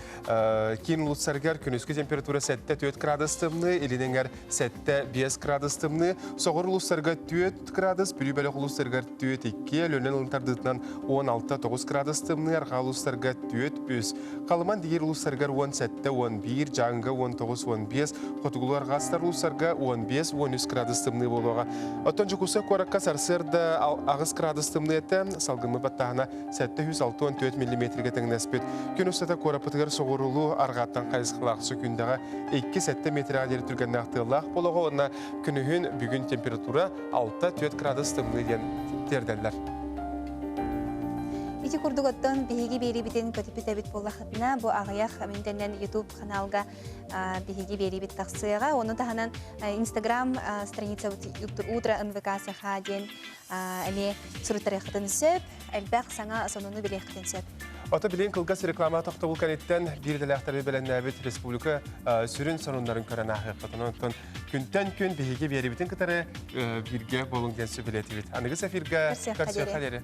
киин улуустарыгар күнүскү температура 7-4 градус тымныы, илин эҥэр 7-5 градус тымныы, соҕуруу улуустарга 4 градус, Бүлүү бөлөх улуустарыгар 4-2, Өлүөнэ ылын тардыытынан 16-9 градус тымныы, арҕаа улуустарга 4-3, Халыман Дигир улуустарыгар 17-11, Дьааҥыга 19-15, Хотугулуу арҕаастар улуустарга 15-13 градус тымныы буолуоҕа. Оттон Дьокуускай куоракка сарсыарда 8 градус тымныы этэ, салгыммыт баттааһына 764 миллиметргэ тэҥнэспит. Күн устата куораппытыгар соҕуруулуу арҕааттан хайысхалаах сөкүүндэҕэ 2-7 метргэ диэри түргэннээх тыаллаах буолуоҕа уонна күнүһүн бүгүн температура 6-4 градус тымныы диэн тиэрдэллэр. Ити курдук оттон биһиги биэриибитин көтүпүт эбит буоллахытына, бу аҕыйах минутэннэн YouTube каналга биһиги биэриибит тахсыаҕа. Ону таһынан Instagram страницабыт Утро НВК Саха диэн эмиэ суруттарыаххытын сөп, элбэх саҥа сонуну билиэххитин сөп. Ото билигин кылгас реклама тохтобул кэнниттэн биир идэлээхтэри бэлэмнээбит республика сүрүн сонуннарын көрөн ааһыахпыт. Онон күнтэн күн биһиги биэрибитин кытары бииргэ буолуҥ диэн сүбэлэтибит. Аныгы эфиргэ көрсүөххэ диэри.